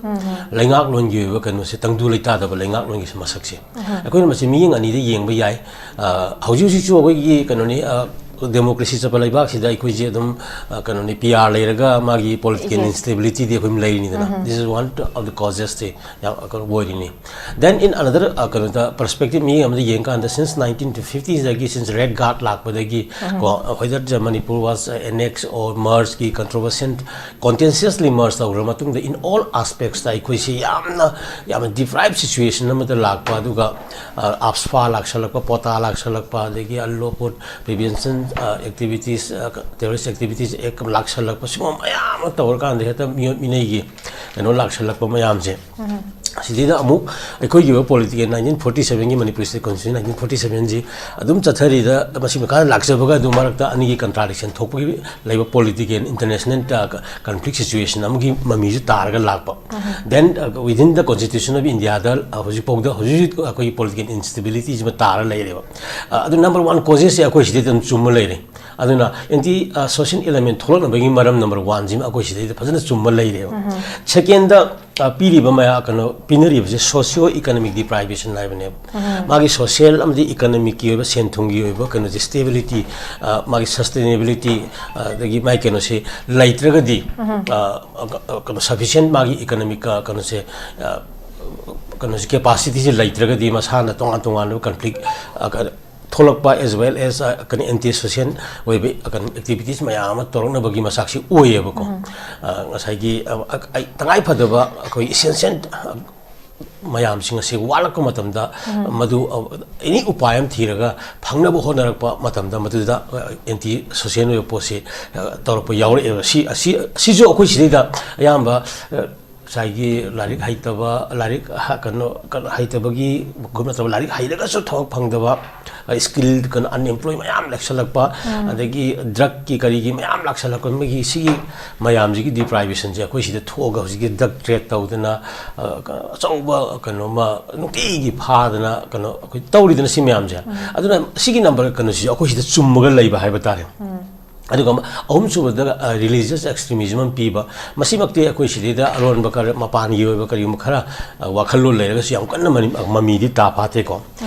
ꯂꯩꯉꯥꯛꯂꯣꯟꯒꯤ ꯑꯣꯏꯕ ꯀꯩꯅꯣꯁꯦ, ꯇꯪꯗꯨ ꯂꯩꯇꯥꯗꯕ ꯂꯩꯉꯥꯛꯂꯣꯟꯒꯤ ꯃꯁꯛꯁꯦ꯫ ꯑꯩꯈꯣꯏꯅ ꯃꯁꯤ ꯃꯤꯠꯌꯦꯡ ꯑꯅꯤꯗ ꯌꯦꯡꯕ ꯌꯥꯏ꯫ ꯑ, ꯍꯧꯖꯤꯛ ꯍꯧꯖꯤꯛꯁꯨ ꯑꯩꯈꯣꯏꯒꯤ ꯀꯩꯅꯣꯅꯤ, ꯑ, ꯗꯦꯃꯣꯀ꯭ꯔꯦꯁꯤ ꯆꯠꯄ ꯂꯩꯕꯥꯛꯁꯤꯗ ꯑꯩꯈꯣꯏꯁꯦ ꯑꯗꯨꯝ, ꯑ, ꯀꯩꯅꯣꯅꯤ, ꯄꯤ ꯑꯥꯔ ꯂꯩꯔꯒ ꯃꯥꯒꯤ ꯄꯣꯂꯤꯇꯤꯀꯦꯜ ꯏꯟꯁꯇꯦꯕꯤꯂꯤꯇꯤꯗꯤ ꯑꯩꯈꯣꯏ ꯂꯩꯔꯤꯅꯤꯗꯅ꯫ This is one of the causes ꯁꯦ ꯌꯥꯝ ꯀꯩꯅꯣ ꯑꯣꯏꯔꯤꯅꯤ꯫ Then in another, ꯑ, ꯀꯩꯅꯣꯗ, perspective ꯃꯤꯠꯌꯦꯡ ꯑꯃꯗ ꯌꯦꯡꯀꯥꯟꯗ, since nineteen fiftiesꯗꯒꯤ, since red guard ꯂꯥꯛꯄꯗꯒꯤ, ꯀꯣ, whether the Manipur was, uh, annexed or mergedꯀꯤ controversial, contentiously merge ꯇꯧꯈ꯭ꯔ ꯃꯇꯨꯡꯗ, in all aspectsꯇ ꯑꯩꯈꯣꯏꯁꯤ ꯌꯥꯝꯅ, ꯌꯥꯝꯅ deprived situation ꯑꯃꯗ ꯂꯥꯛꯄ, ꯑꯗꯨꯒ, ꯑ, AFSPA ꯂꯥꯛꯁꯜꯂꯛꯄ, POTA ꯂꯥꯛꯁꯜꯂꯛꯄ, ꯑꯗꯒꯤ Unlawful Prevention, ꯑ, Activities, ꯑ, Terrorist Activities Act ꯂꯥꯛꯁꯜꯂꯛꯄ, ꯁꯤꯒꯨꯝꯕ ꯃꯌꯥꯝ ꯑꯃ ꯇꯧꯔꯀꯥꯟꯗ ꯍꯦꯛꯇ ꯃꯤꯑꯣꯠ ꯃꯤꯅꯩꯒꯤ ꯀꯩꯅꯣ ꯂꯥꯛꯁꯜꯂꯛꯄ ꯃꯌꯥꯝꯁꯦ꯫ ꯁꯤꯗꯩꯗ ꯑꯃꯨꯛ ꯑꯩꯈꯣꯏꯒꯤ ꯑꯣꯏꯕ ꯄꯣꯂꯤꯇꯤꯀꯦꯜ ꯅꯥꯏꯟꯇꯤꯟ ꯐꯣꯔꯇꯤ ꯁꯕꯦꯟꯒꯤ Manipur state constitution nineteen forty ꯁꯕꯦꯟꯁꯤ ꯑꯗꯨꯝ ꯆꯠꯊꯔꯤꯗ, ꯃꯁꯤ ꯃꯈꯥꯗ ꯂꯥꯛꯆꯕꯒ ꯑꯗꯨꯝ ꯃꯔꯛꯇ ꯑꯅꯤꯒꯤ ꯀꯟꯇ꯭ꯔꯥꯗꯤꯛꯁꯟ ꯊꯣꯛꯄꯒꯤ ꯂꯩꯕ ꯄꯣꯂꯤꯇꯤꯀꯦꯜ ꯏꯟꯇꯔꯅꯦꯁꯅꯦꯜ ꯀꯟꯐ꯭ꯂꯤꯛ ꯁꯤꯆꯨꯋꯦꯁꯟ ꯑꯃꯒꯤ ꯃꯃꯤꯁꯨ ꯇꯥꯔꯒ ꯂꯥꯛꯄ꯫ Then within the constitution of India ꯗ ꯍꯧꯖꯤꯛ ꯐꯥꯎꯗ ꯍꯧꯖꯤꯛ ꯍꯧꯖꯤꯛ ꯑꯩꯈꯣꯏꯒꯤ ꯄꯣꯂꯤꯇꯤꯀꯦꯜ ꯏꯟꯁꯇꯦꯕꯤꯂꯤꯇꯤꯁꯤꯃ ꯇꯥꯔ ꯂꯩꯔꯦꯕ꯫ ꯑꯗꯨ ꯅꯝꯕꯔ ꯋꯥꯟ ꯀꯣꯖꯦꯁꯁꯦ ꯑꯩꯈꯣꯏ ꯁꯤꯗꯩꯗ ꯑꯗꯨꯝ ꯆꯨꯝꯃ ꯂꯩꯔꯦ꯫ ꯑꯗꯨꯅ ꯑꯦꯟꯇꯤ ꯁꯣꯁꯤꯌꯦꯜ ꯏꯂꯦꯃꯦꯟ ꯊꯣꯛꯂꯛꯅꯕꯒꯤ ꯃꯔꯝ ꯅꯝꯕꯔ ꯋꯥꯟꯁꯤꯃ ꯑꯩꯈꯣꯏ ꯁꯤꯗꯩꯗ ꯐꯖꯅ ꯆꯨꯝꯃ ꯂꯩꯔꯦꯕ꯫ ꯁꯦꯀꯦꯟꯗ, ꯑ, ꯄꯤꯔꯤꯕ ꯃꯌꯥ-, ꯀꯩꯅꯣ, ꯄꯤꯅꯔꯤꯕꯁꯦ ꯁꯣꯁꯤꯌꯣ ꯏꯀꯅꯣꯃꯤꯛ ꯗꯤꯄ꯭ꯔꯥꯏꯕꯦꯁꯟ ꯍꯥꯏꯕꯅꯦꯕ꯫ ꯃꯥꯒꯤ ꯁꯣꯁꯤꯌꯦꯜ ꯑꯃꯗꯤ ꯏꯀꯅꯣꯃꯤꯛꯀꯤ ꯑꯣꯏꯕ, ꯁꯦꯟ ꯊꯨꯝꯒꯤ ꯑꯣꯏꯕ ꯀꯩꯅꯣꯁꯦ, ꯁ꯭ꯇꯦꯕꯤꯂꯤꯇꯤ, ꯑ, ꯃꯥꯒꯤ ꯁꯁꯇꯦꯅꯦꯕꯤꯂꯤꯇꯤ, ꯑ, ꯑꯗꯒꯤ ꯃꯥꯒꯤ ꯀꯩꯅꯣꯁꯦ ꯂꯩꯇ꯭ꯔꯒꯗꯤ, ꯑ, ꯑ, ꯀꯩꯅꯣ, ꯁꯐꯤꯁꯤꯌꯦꯟ ꯃꯥꯒꯤ ꯏꯀꯅꯣꯃꯤꯛ, ꯑ, ꯀꯩꯅꯣꯁꯦ, ꯑ, ꯀꯩꯅꯣꯁꯦ, ꯀꯦꯄꯥꯁꯤꯇꯤꯁꯦ ꯂꯩꯇ꯭ꯔꯒꯗꯤ ꯃꯁꯥꯅ ꯇꯣꯉꯥꯟ ꯇꯣꯉꯥꯟꯕ ꯀꯟꯐ꯭ꯂꯤꯛ, ꯑ, ꯀ-, ꯊꯣꯛꯂꯛꯄ, as well as, ꯑ, ꯀꯩꯅꯣ, ꯑꯦꯟꯇꯤ ꯁꯣꯁꯤꯌꯦꯜ ꯑꯣꯏꯕ, ꯑ, ꯀꯩꯅꯣ, ꯑꯦꯛꯇꯤꯚꯤꯇꯤꯁ ꯃꯌꯥꯝ ꯑꯃ ꯇꯧꯔꯛꯅꯕꯒꯤ ꯃꯆꯥꯛꯁꯤ ꯑꯣꯏꯌꯦꯕꯀꯣ꯫ ꯑ, ꯉꯁꯥꯏꯒꯤ, ꯑ, ꯑ, ꯑꯩ, ꯇꯉꯥꯏ ꯐꯗꯕ ꯑꯩꯈꯣꯏ ꯏꯁꯦꯟꯁꯤꯌꯦꯜ, ꯑ, ꯃꯌꯥꯝꯁꯤꯡ ꯑꯁꯤ ꯋꯥꯠꯂꯛꯄ ꯃꯇꯝꯗ, ꯃꯗꯨ, ꯑ, ꯑꯦꯅꯤ ꯎꯄꯥꯏ ꯑꯃ ꯊꯤꯔꯒ ꯐꯪꯅꯕ ꯍꯣꯠꯅꯔꯛꯄ ꯃꯇꯝꯗ ꯃꯗꯨꯗ, ꯑ, ꯑꯦꯟꯇꯤ ꯁꯣꯁꯤꯌꯦꯜ ꯑꯣꯏꯕ ꯄꯣꯠꯁꯤ, ꯑ, ꯇꯧꯔꯛꯄ ꯌꯥꯎꯔꯛꯑꯦꯕ꯫ ꯁꯤ, ꯑꯁꯤ, ꯁꯤꯁꯨ ꯑꯩꯈꯣꯏ ꯁꯤꯗꯩꯗ ꯑꯌꯥꯝꯕ, ꯑ, ꯉꯁꯥꯏꯒꯤ ꯂꯥꯏꯔꯤꯛ ꯍꯩꯇꯕ, ꯂꯥꯏꯔꯤꯛ ꯍ-, ꯀꯩꯅꯣ, ꯀꯩꯅꯣ, ꯍꯩꯇꯕꯒꯤ ꯒ꯭ꯔꯨꯞ ꯅꯠꯇꯕ, ꯂꯥꯏꯔꯤꯛ ꯍꯩꯔꯒꯁꯨ ꯊꯕꯛ ꯐꯪꯗꯕ, ꯁ꯭ꯀꯤꯜ, ꯀꯩꯅꯣ, ꯑꯟꯑꯦꯝꯄ꯭ꯂꯣꯏ ꯃꯌꯥꯝ ꯂꯩꯁꯜꯂꯛꯄ, ꯑꯗꯒꯤ ꯗ꯭ꯔꯛꯀꯤ ꯀꯔꯤꯒꯤ ꯃꯌꯥꯝ ꯂꯥꯛꯁꯜꯂꯛꯄ, ꯃꯤꯒꯤ ꯁꯤꯒꯤ ꯃꯌꯥꯝꯁꯤꯒꯤ ꯗꯤꯄ꯭ꯔꯥꯏꯕꯦꯁꯟꯁꯦ ꯑꯩꯈꯣꯏ ꯁꯤꯗ ꯊꯣꯛꯑꯒ ꯍꯧꯖꯤꯛꯀꯤ ꯗ꯭ꯔꯛ ꯇ꯭ꯔꯦꯠ ꯇꯧꯗꯅ, ꯑ, ꯑꯆꯧꯕ ꯀꯩꯅꯣꯃ ꯅꯨꯡꯇꯤꯒꯤ ꯐꯥꯗꯅ, ꯀꯩꯅꯣ, ꯑꯩꯈꯣꯏ ꯇꯧꯔꯤꯗꯅ ꯁꯤ ꯃꯌꯥꯝꯁꯦ꯫ ꯑꯗꯨꯅ ꯁꯤꯒꯤ ꯅꯝꯕꯔ ꯀꯩꯅꯣꯁꯤꯁꯨ ꯑꯩꯈꯣꯏ ꯁꯤꯗ ꯆꯨꯝꯃꯒ ꯂꯩꯕ ꯍꯥꯏꯕ ꯇꯥꯔꯦ꯫ ꯑꯗꯨꯒ ꯑꯃ-, ꯑꯍꯨꯝꯁꯨꯕꯗ, ꯑ, ꯔꯤꯂꯤꯖꯤꯌꯁ ꯑꯦꯛꯁꯇ꯭ꯔꯤꯃꯤꯖꯝ ꯑꯃ ꯄꯤꯕ, ꯃꯁꯤꯃꯛꯇꯤ ꯑꯩꯈꯣꯏ ꯁꯤꯗꯩꯗ ꯑꯔꯣꯟꯕ ꯈꯔ, ꯃꯄꯥꯟꯒꯤ ꯑꯣꯏꯕ ꯀꯔꯤꯒꯨꯝꯕ ꯈꯔ, ꯑ, ꯋꯥꯈꯜꯂꯣꯟ ꯂꯩꯔꯒꯁꯨ ꯌꯥꯝ ꯀꯟꯅ ꯃꯅꯤ-, ꯃꯃꯤꯗꯤ ꯇꯥ ꯐꯥꯠꯇꯦꯀꯣ꯫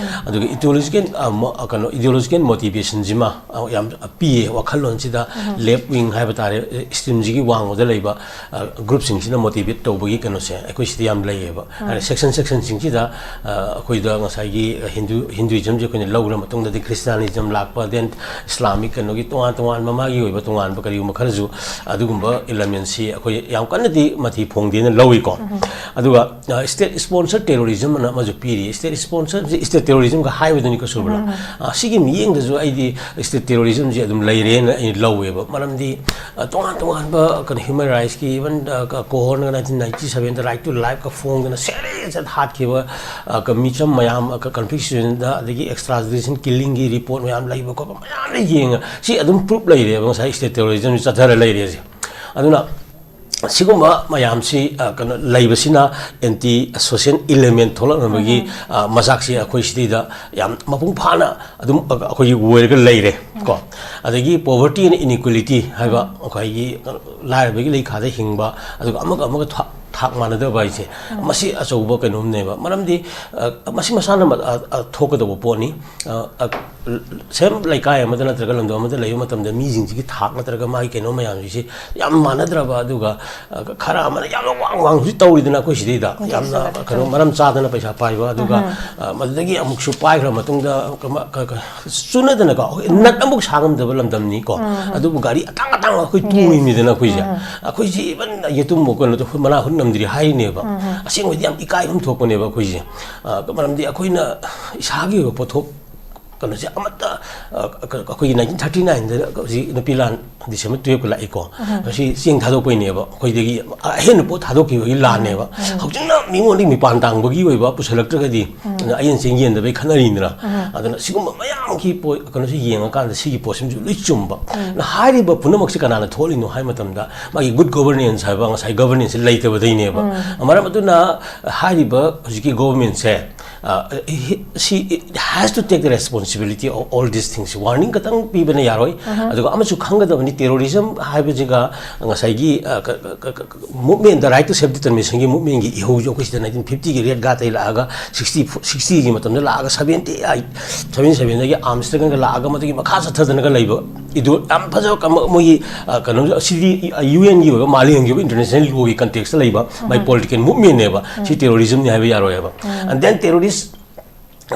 ꯑꯗꯨꯒ ꯏꯗꯤꯑꯣꯂꯣꯖꯤꯀꯦꯜ, ꯑ, ꯃꯣ-, ꯑ, ꯀꯩꯅꯣ, ꯏꯗꯤꯑꯣꯂꯣꯖꯤꯀꯦꯜ ꯃꯣꯇꯤꯚꯦꯁꯟꯁꯤꯃ, ꯑ, ꯌꯥꯝ ꯄꯤꯌꯦ ꯋꯥꯈꯜꯂꯣꯟꯁꯤꯗ꯫ ꯂꯦꯐ ꯋꯤꯡ ꯍꯥꯏꯕ ꯇꯥꯔꯦ, ꯑꯦꯛꯁꯇ꯭ꯔꯤꯝꯁꯤꯒꯤ ꯋꯥꯡꯃꯗ ꯂꯩꯕ, ꯑ, ꯒ꯭ꯔꯨꯞꯁꯤꯡꯁꯤꯅ ꯃꯣꯇꯤꯚꯦꯠ ꯇꯧꯕꯒꯤ ꯀꯩꯅꯣꯁꯦ ꯑꯩꯈꯣꯏ ꯁꯤꯗ ꯌꯥꯝ ꯂꯩꯌꯦꯕ꯫ ꯁꯦꯛꯁꯟ ꯁꯦꯛꯁꯟꯁꯤꯡꯁꯤꯗ, ꯑ, ꯑꯩꯈꯣꯏꯗ ꯉꯁꯥꯏꯒꯤ ꯍꯤꯟꯗꯨ, ꯍꯤꯟꯗꯨꯏꯖꯝꯁꯦ ꯑꯩꯈꯣꯏꯅ ꯂꯧꯔ ꯃꯇꯨꯡꯗꯗꯤ ꯈ꯭ꯔꯤꯁꯇꯥꯅꯤꯖꯝ ꯂꯥꯛꯄ, then ꯏꯁꯂꯥꯃꯤꯛ ꯀꯩꯅꯣꯒꯤ ꯇꯣꯉꯥꯟ ꯇꯣꯉꯥꯟꯕ ꯃꯥꯒꯤ ꯑꯣꯏꯕ ꯇꯣꯉꯥꯟꯕ ꯀꯔꯤꯒꯨꯝꯕ ꯈꯔꯁꯨ ꯑꯗꯨꯒꯨꯝꯕ ꯏꯂꯤꯃꯦꯟꯁꯤ ꯑꯩꯈꯣꯏ ꯌꯥꯝ ꯀꯟꯅꯗꯤ ꯃꯊꯤ ꯐꯣꯡꯗꯦꯅ ꯂꯧꯏꯀꯣ꯫ ꯑꯗꯨꯒ ꯁ꯭ꯇꯦꯠ ꯁ꯭ꯄꯣꯟꯁꯔ ꯇꯦꯔꯣꯔꯤꯖꯝ ꯑꯅ ꯑꯃꯁꯨ ꯄꯤꯔꯤ꯫ ꯁ꯭ꯇꯦꯠ ꯁ꯭ꯄꯣꯟꯁꯔ ꯁ꯭ꯇꯦꯠ ꯇꯦꯔꯣꯔꯤꯖꯝꯒ ꯍꯥꯏꯕꯗꯨꯅꯤ ꯀꯁꯨꯔꯕꯅ꯫ ꯁꯤꯒꯤ ꯃꯤꯠꯌꯦꯡꯗꯁꯨ ꯑꯩꯗꯤ ꯁ꯭ꯇꯦꯠ ꯇꯦꯔꯣꯔꯤꯖꯝꯁꯤ ꯑꯗꯨꯝ ꯂꯩꯔꯦꯅ ꯑꯩ ꯂꯧꯋꯦꯕ꯫ ꯃꯔꯝꯗꯤ ꯑ, ꯇꯣꯉꯥꯟ ꯇꯣꯉꯥꯟꯕ ꯀꯩꯅꯣ ꯍ꯭ꯌꯨꯃꯦꯟ ꯔꯥꯏꯠꯁꯀꯤ, ꯏꯚꯟ ꯀꯣꯍꯣꯟꯅ ꯅꯥꯏꯟꯇꯤꯟ ꯅꯥꯏꯟꯇꯤ ꯁꯕꯦꯟꯗ ꯔꯥꯏꯠ ꯇꯨ ꯂꯥꯏꯐꯀ ꯐꯣꯡꯗꯅ ꯁꯦꯔꯦꯁ ꯍꯥꯠꯈꯤꯕ, ꯑ, ꯀ-, ꯃꯤꯆꯝ ꯃꯌꯥꯝ ꯀꯟꯐ꯭ꯌꯨꯁꯟꯗ, ꯑꯗꯒꯤ ꯑꯦꯛꯁꯇ꯭ꯔꯥ ꯖꯨꯗꯤꯁꯤꯌꯦꯜ ꯀꯤꯂꯤꯡꯒꯤ ꯔꯤꯄꯣꯔꯠ ꯃꯌꯥꯝ ꯂꯩꯕ ꯈꯣꯠꯄ ꯃꯌꯥꯝꯅ ꯌꯦꯡꯉ ꯁꯤ ꯑꯗꯨꯝ ꯄ꯭ꯔꯨꯞ ꯂꯩꯔꯦꯕ ꯉꯁꯥꯏ ꯁ꯭ꯇꯦꯠ ꯇꯦꯔꯣꯔꯤꯖꯝꯁꯤ ꯆꯠꯊꯔ ꯂꯩꯔꯦꯁꯦ꯫ ꯑꯗꯨꯅ ꯁꯤꯒꯨꯝꯕ ꯃꯌꯥꯝꯁꯤ, ꯑ, ꯀꯩꯅꯣ ꯂꯩꯕꯁꯤꯅ ꯑꯦꯟꯇꯤ ꯁꯣꯁꯤꯌꯦꯜ ꯏꯂꯤꯃꯦꯟ ꯊꯣꯛꯂꯛꯅꯕꯒꯤ, ꯑ, ꯃꯆꯥꯛꯁꯤ ꯑꯩꯈꯣꯏ ꯁꯤꯗꯩꯗ ꯌꯥꯝ ꯃꯄꯨꯡ ꯐꯥꯅ ꯑꯗꯨꯝ ꯑꯩꯈꯣꯏꯒꯤ ꯑꯣꯏꯔꯒ ꯂꯩꯔꯦ ꯀꯣ꯫ ꯑꯗꯒꯤ poverty and inequality ꯍꯥꯏꯕ ꯑꯩꯈꯣꯏꯒꯤ ꯂꯥꯏꯔꯕꯒꯤ ꯂꯩꯈꯥꯗ ꯍꯤꯡꯕ, ꯑꯗꯨꯒ ꯑꯃꯒ ꯑꯃꯒ ꯊꯥꯛ ꯊꯥꯛ ꯃꯥꯟꯅꯗꯕ ꯍꯥꯏꯁꯦ ꯃꯁꯤ ꯑꯆꯧꯕ ꯀꯩꯅꯣꯝꯅꯦꯕ꯫ ꯃꯔꯝꯗꯤ, ꯑ, ꯃꯁꯤ ꯃꯁꯥꯅ ꯃ-, ꯑ, ꯑ, ꯊꯣꯛꯀꯗꯧꯕ ꯄꯣꯠꯅꯤ꯫ ꯑ, ꯑ, ꯁꯦꯝ ꯂꯩꯀꯥꯏ ꯑꯃꯗ ꯅꯠꯇ꯭ꯔꯒ ꯂꯝꯗꯝ ꯑꯃꯗ ꯂꯩꯕ ꯃꯇꯝꯗ ꯃꯤꯁꯤꯡꯁꯤꯒꯤ ꯊꯥꯛ ꯅꯠꯇ꯭ꯔꯒ ꯃꯥꯒꯤ ꯀꯩꯅꯣ ꯃꯌꯥꯝꯁꯤꯁꯦ ꯌꯥꯝ ꯃꯥꯟꯅꯗ꯭ꯔꯕ, ꯑꯗꯨꯒ, ꯑ, ꯈꯔ ꯑꯃꯅ ꯌꯥꯝꯅ ꯋꯥꯡ ꯋꯥꯡ ꯍꯧꯖꯤꯛ ꯇꯧꯔꯤꯗꯅ ꯑꯩꯈꯣꯏ ꯁꯤꯗꯩꯗ ꯌꯥꯝꯅ ꯀꯩꯅꯣ ꯃꯔꯝ ꯆꯥꯗꯅ ꯄꯩꯁꯥ ꯄꯥꯏꯕ, ꯑꯗꯨꯒ, ꯑ, ꯃꯗꯨꯗꯒꯤ ꯑꯃꯨꯛꯁꯨ ꯄꯥꯏꯈ꯭ꯔ ꯃꯇꯨꯡꯗ ꯀꯃ-, ꯀ-, ꯀ-, ꯆꯨꯅꯗꯅꯀꯣ, ꯑꯩꯈꯣꯏ ꯅꯠ ꯑꯃꯨꯛ ꯁꯥ ꯉꯝꯗꯕ ꯂꯝꯗꯝꯅꯤꯀꯣ꯫ ꯑꯗꯨꯕꯨ ꯒꯥꯔꯤ ꯑꯇꯥꯡ ꯑꯇꯥꯡꯕ ꯑꯩꯈꯣꯏ ꯇꯣꯡꯉꯤꯃꯤꯗꯅ ꯑꯩꯈꯣꯏꯁꯦ꯫ ꯑꯩꯈꯣꯏꯁꯤ ꯏꯚꯟ ꯌꯦꯇꯨꯝꯕ ꯀꯩꯅꯣꯗꯣ ꯑꯩꯈꯣꯏ ꯃꯅꯥ ꯍꯨꯠ ꯉꯝꯗ꯭ꯔꯤ ꯍꯥꯏꯔꯤꯅꯦꯕ꯫ ꯑꯁꯦꯡꯕꯗꯤ ꯌꯥꯝ ꯏꯀꯥꯏꯐꯝ ꯊꯣꯛꯄꯅꯦꯕ ꯑꯩꯈꯣꯏꯁꯦ꯫ ꯑ, ꯃꯔꯝꯗꯤ ꯑꯩꯈꯣꯏꯅ ꯏꯁꯥꯒꯤ ꯑꯣꯏꯕ ꯄꯣꯠꯊꯣꯛ ꯀꯩꯅꯣꯁꯦ ꯑꯃꯠꯇ, ꯑ, ꯀ-, ꯑꯩꯈꯣꯏꯒꯤ ꯅꯥꯏꯟꯇꯤꯟ ꯊꯥꯔꯇꯤ ꯅꯥꯏꯟꯗ ꯍꯧꯖꯤꯛ ꯅꯨꯄꯤ ꯂꯥꯟ ꯗꯤꯁꯦꯝꯕꯔ ꯇꯨꯌꯦꯜꯞꯀ ꯂꯥꯛꯏꯀꯣ꯫ ꯃꯁꯤ ꯆꯦꯡ ꯊꯥꯗꯣꯛꯄꯩꯅꯦꯕ, ꯑꯩꯈꯣꯏꯗꯒꯤ ꯑꯍꯦꯟꯕ ꯄꯣꯠ ꯊꯥꯗꯣꯛꯈꯤꯕꯒꯤ ꯂꯥꯟꯅꯦꯕ꯫ ꯍꯧꯖꯤꯛꯅ ꯃꯤꯉꯣꯟꯗꯒꯤ ꯃꯤꯄꯥꯟ ꯇꯥꯡꯕꯒꯤ ꯑꯣꯏꯕ ꯄꯨꯁꯜꯂꯛꯇ꯭ꯔꯒꯗꯤ, ꯑꯗꯨꯅ ꯑꯌꯦꯟ ꯆꯦꯡ ꯌꯦꯟꯗꯕꯩ ꯈꯠꯅꯔꯤꯅꯤꯗꯅ꯫ ꯑꯗꯨꯅ ꯁꯤꯒꯨꯝꯕ ꯃꯌꯥꯝꯒꯤ ꯄꯣꯠ, ꯀꯩꯅꯣꯁꯤ ꯌꯦꯡꯉꯀꯥꯟꯗ ꯁꯤꯒꯤ ꯄꯣꯠꯁꯤꯃꯁꯨ ꯂꯣꯏ ꯆꯨꯝꯕ꯫ ꯑꯗꯨꯅ ꯍꯥꯏꯔꯤꯕ ꯄꯨꯝꯅꯃꯛꯁꯤ ꯀꯅꯥꯅ ꯊꯣꯛꯍꯜꯂꯤꯅꯣ ꯍꯥꯏꯕ ꯃꯇꯝꯗ ꯃꯥꯒꯤ ꯒꯨꯗ ꯒꯣꯕꯔꯅꯦꯟꯁ ꯍꯥꯏꯕ ꯉꯁꯥꯏ ꯒꯣꯕꯔꯅꯦꯟꯁꯁꯤ ꯂꯩꯇꯕꯗꯩꯅꯦꯕ꯫ ꯃꯔꯝ ꯑꯗꯨꯅ ꯍꯥꯏꯔꯤꯕ ꯍꯧꯖꯤꯛꯀꯤ ꯒꯣꯕꯔꯅꯦꯟꯁꯁꯦ, ꯑ, he, she has to take the responsibility of all these things꯫ Warning ꯈꯛꯇꯪ ꯄꯤꯕꯅ ꯌꯥꯔꯣꯏ꯫ ꯑꯗꯨꯒ ꯑꯃꯁꯨ ꯈꯪꯒꯗꯕꯅꯤ, ꯇꯦꯔꯣꯔꯤꯖꯝ ꯍꯥꯏꯕꯁꯤꯒ ꯉꯁꯥꯏꯒꯤ, ꯑ, ꯀ-, ꯀ-, ꯀ-, ꯀ-, movement, the right to self determination ꯒꯤ movement ꯒꯤ ꯏꯍꯧꯁꯦ ꯑꯩꯈꯣꯏ ꯁꯤꯗ ꯅꯥꯏꯟꯇꯤꯟ ꯐꯤꯐꯇꯤꯒꯤ ꯔꯦꯠ ꯒꯥꯔꯗꯇꯒꯤ ꯂꯥꯛꯑꯒ ꯁꯤꯛꯁꯇꯤ ꯐꯣꯔ, ꯁꯤꯛꯁꯇꯤꯒꯤ ꯃꯇꯝꯗ ꯂꯥꯛꯑꯒ ꯁꯕꯦꯟꯇꯤ ꯑꯩꯠ, ꯁꯕꯦꯟꯇꯤ ꯁꯕꯦꯟꯗꯒꯤ ꯑꯥꯔꯝꯁ ꯁ꯭ꯇꯔꯒꯜꯒ ꯂꯥꯛꯑꯒ ꯃꯗꯨꯒꯤ ꯃꯈꯥ ꯆꯠꯊꯗꯅꯒ ꯂꯩꯕ꯫ ꯏꯗꯨ ꯌꯥꯝ ꯐꯖꯕ ꯀꯝ-, ꯃꯣꯏꯒꯤ, ꯑ, ꯀꯩꯅꯣ, ꯁꯤꯗꯤ ꯌꯨ ꯑꯦꯟꯒꯤ ꯑꯣꯏꯕ, ꯃꯥꯂꯦꯝꯒꯤ ꯑꯣꯏꯕ ꯏꯟꯇꯔꯅꯦꯁꯅꯦꯜ ꯂꯣꯒꯤ ꯀꯟꯇꯦꯛꯁꯇ ꯂꯩꯕ ꯃꯥꯏ ꯄꯣꯂꯤꯇꯤꯀꯦꯜ ꯃꯨꯞꯃꯦꯟꯅꯦꯕ꯫ ꯁꯤ ꯇꯦꯔꯣꯔꯤꯖꯝꯅꯤ ꯍꯥꯏꯕ ꯌꯥꯔꯣꯏ ꯍꯥꯏꯕ꯫ And then terrorist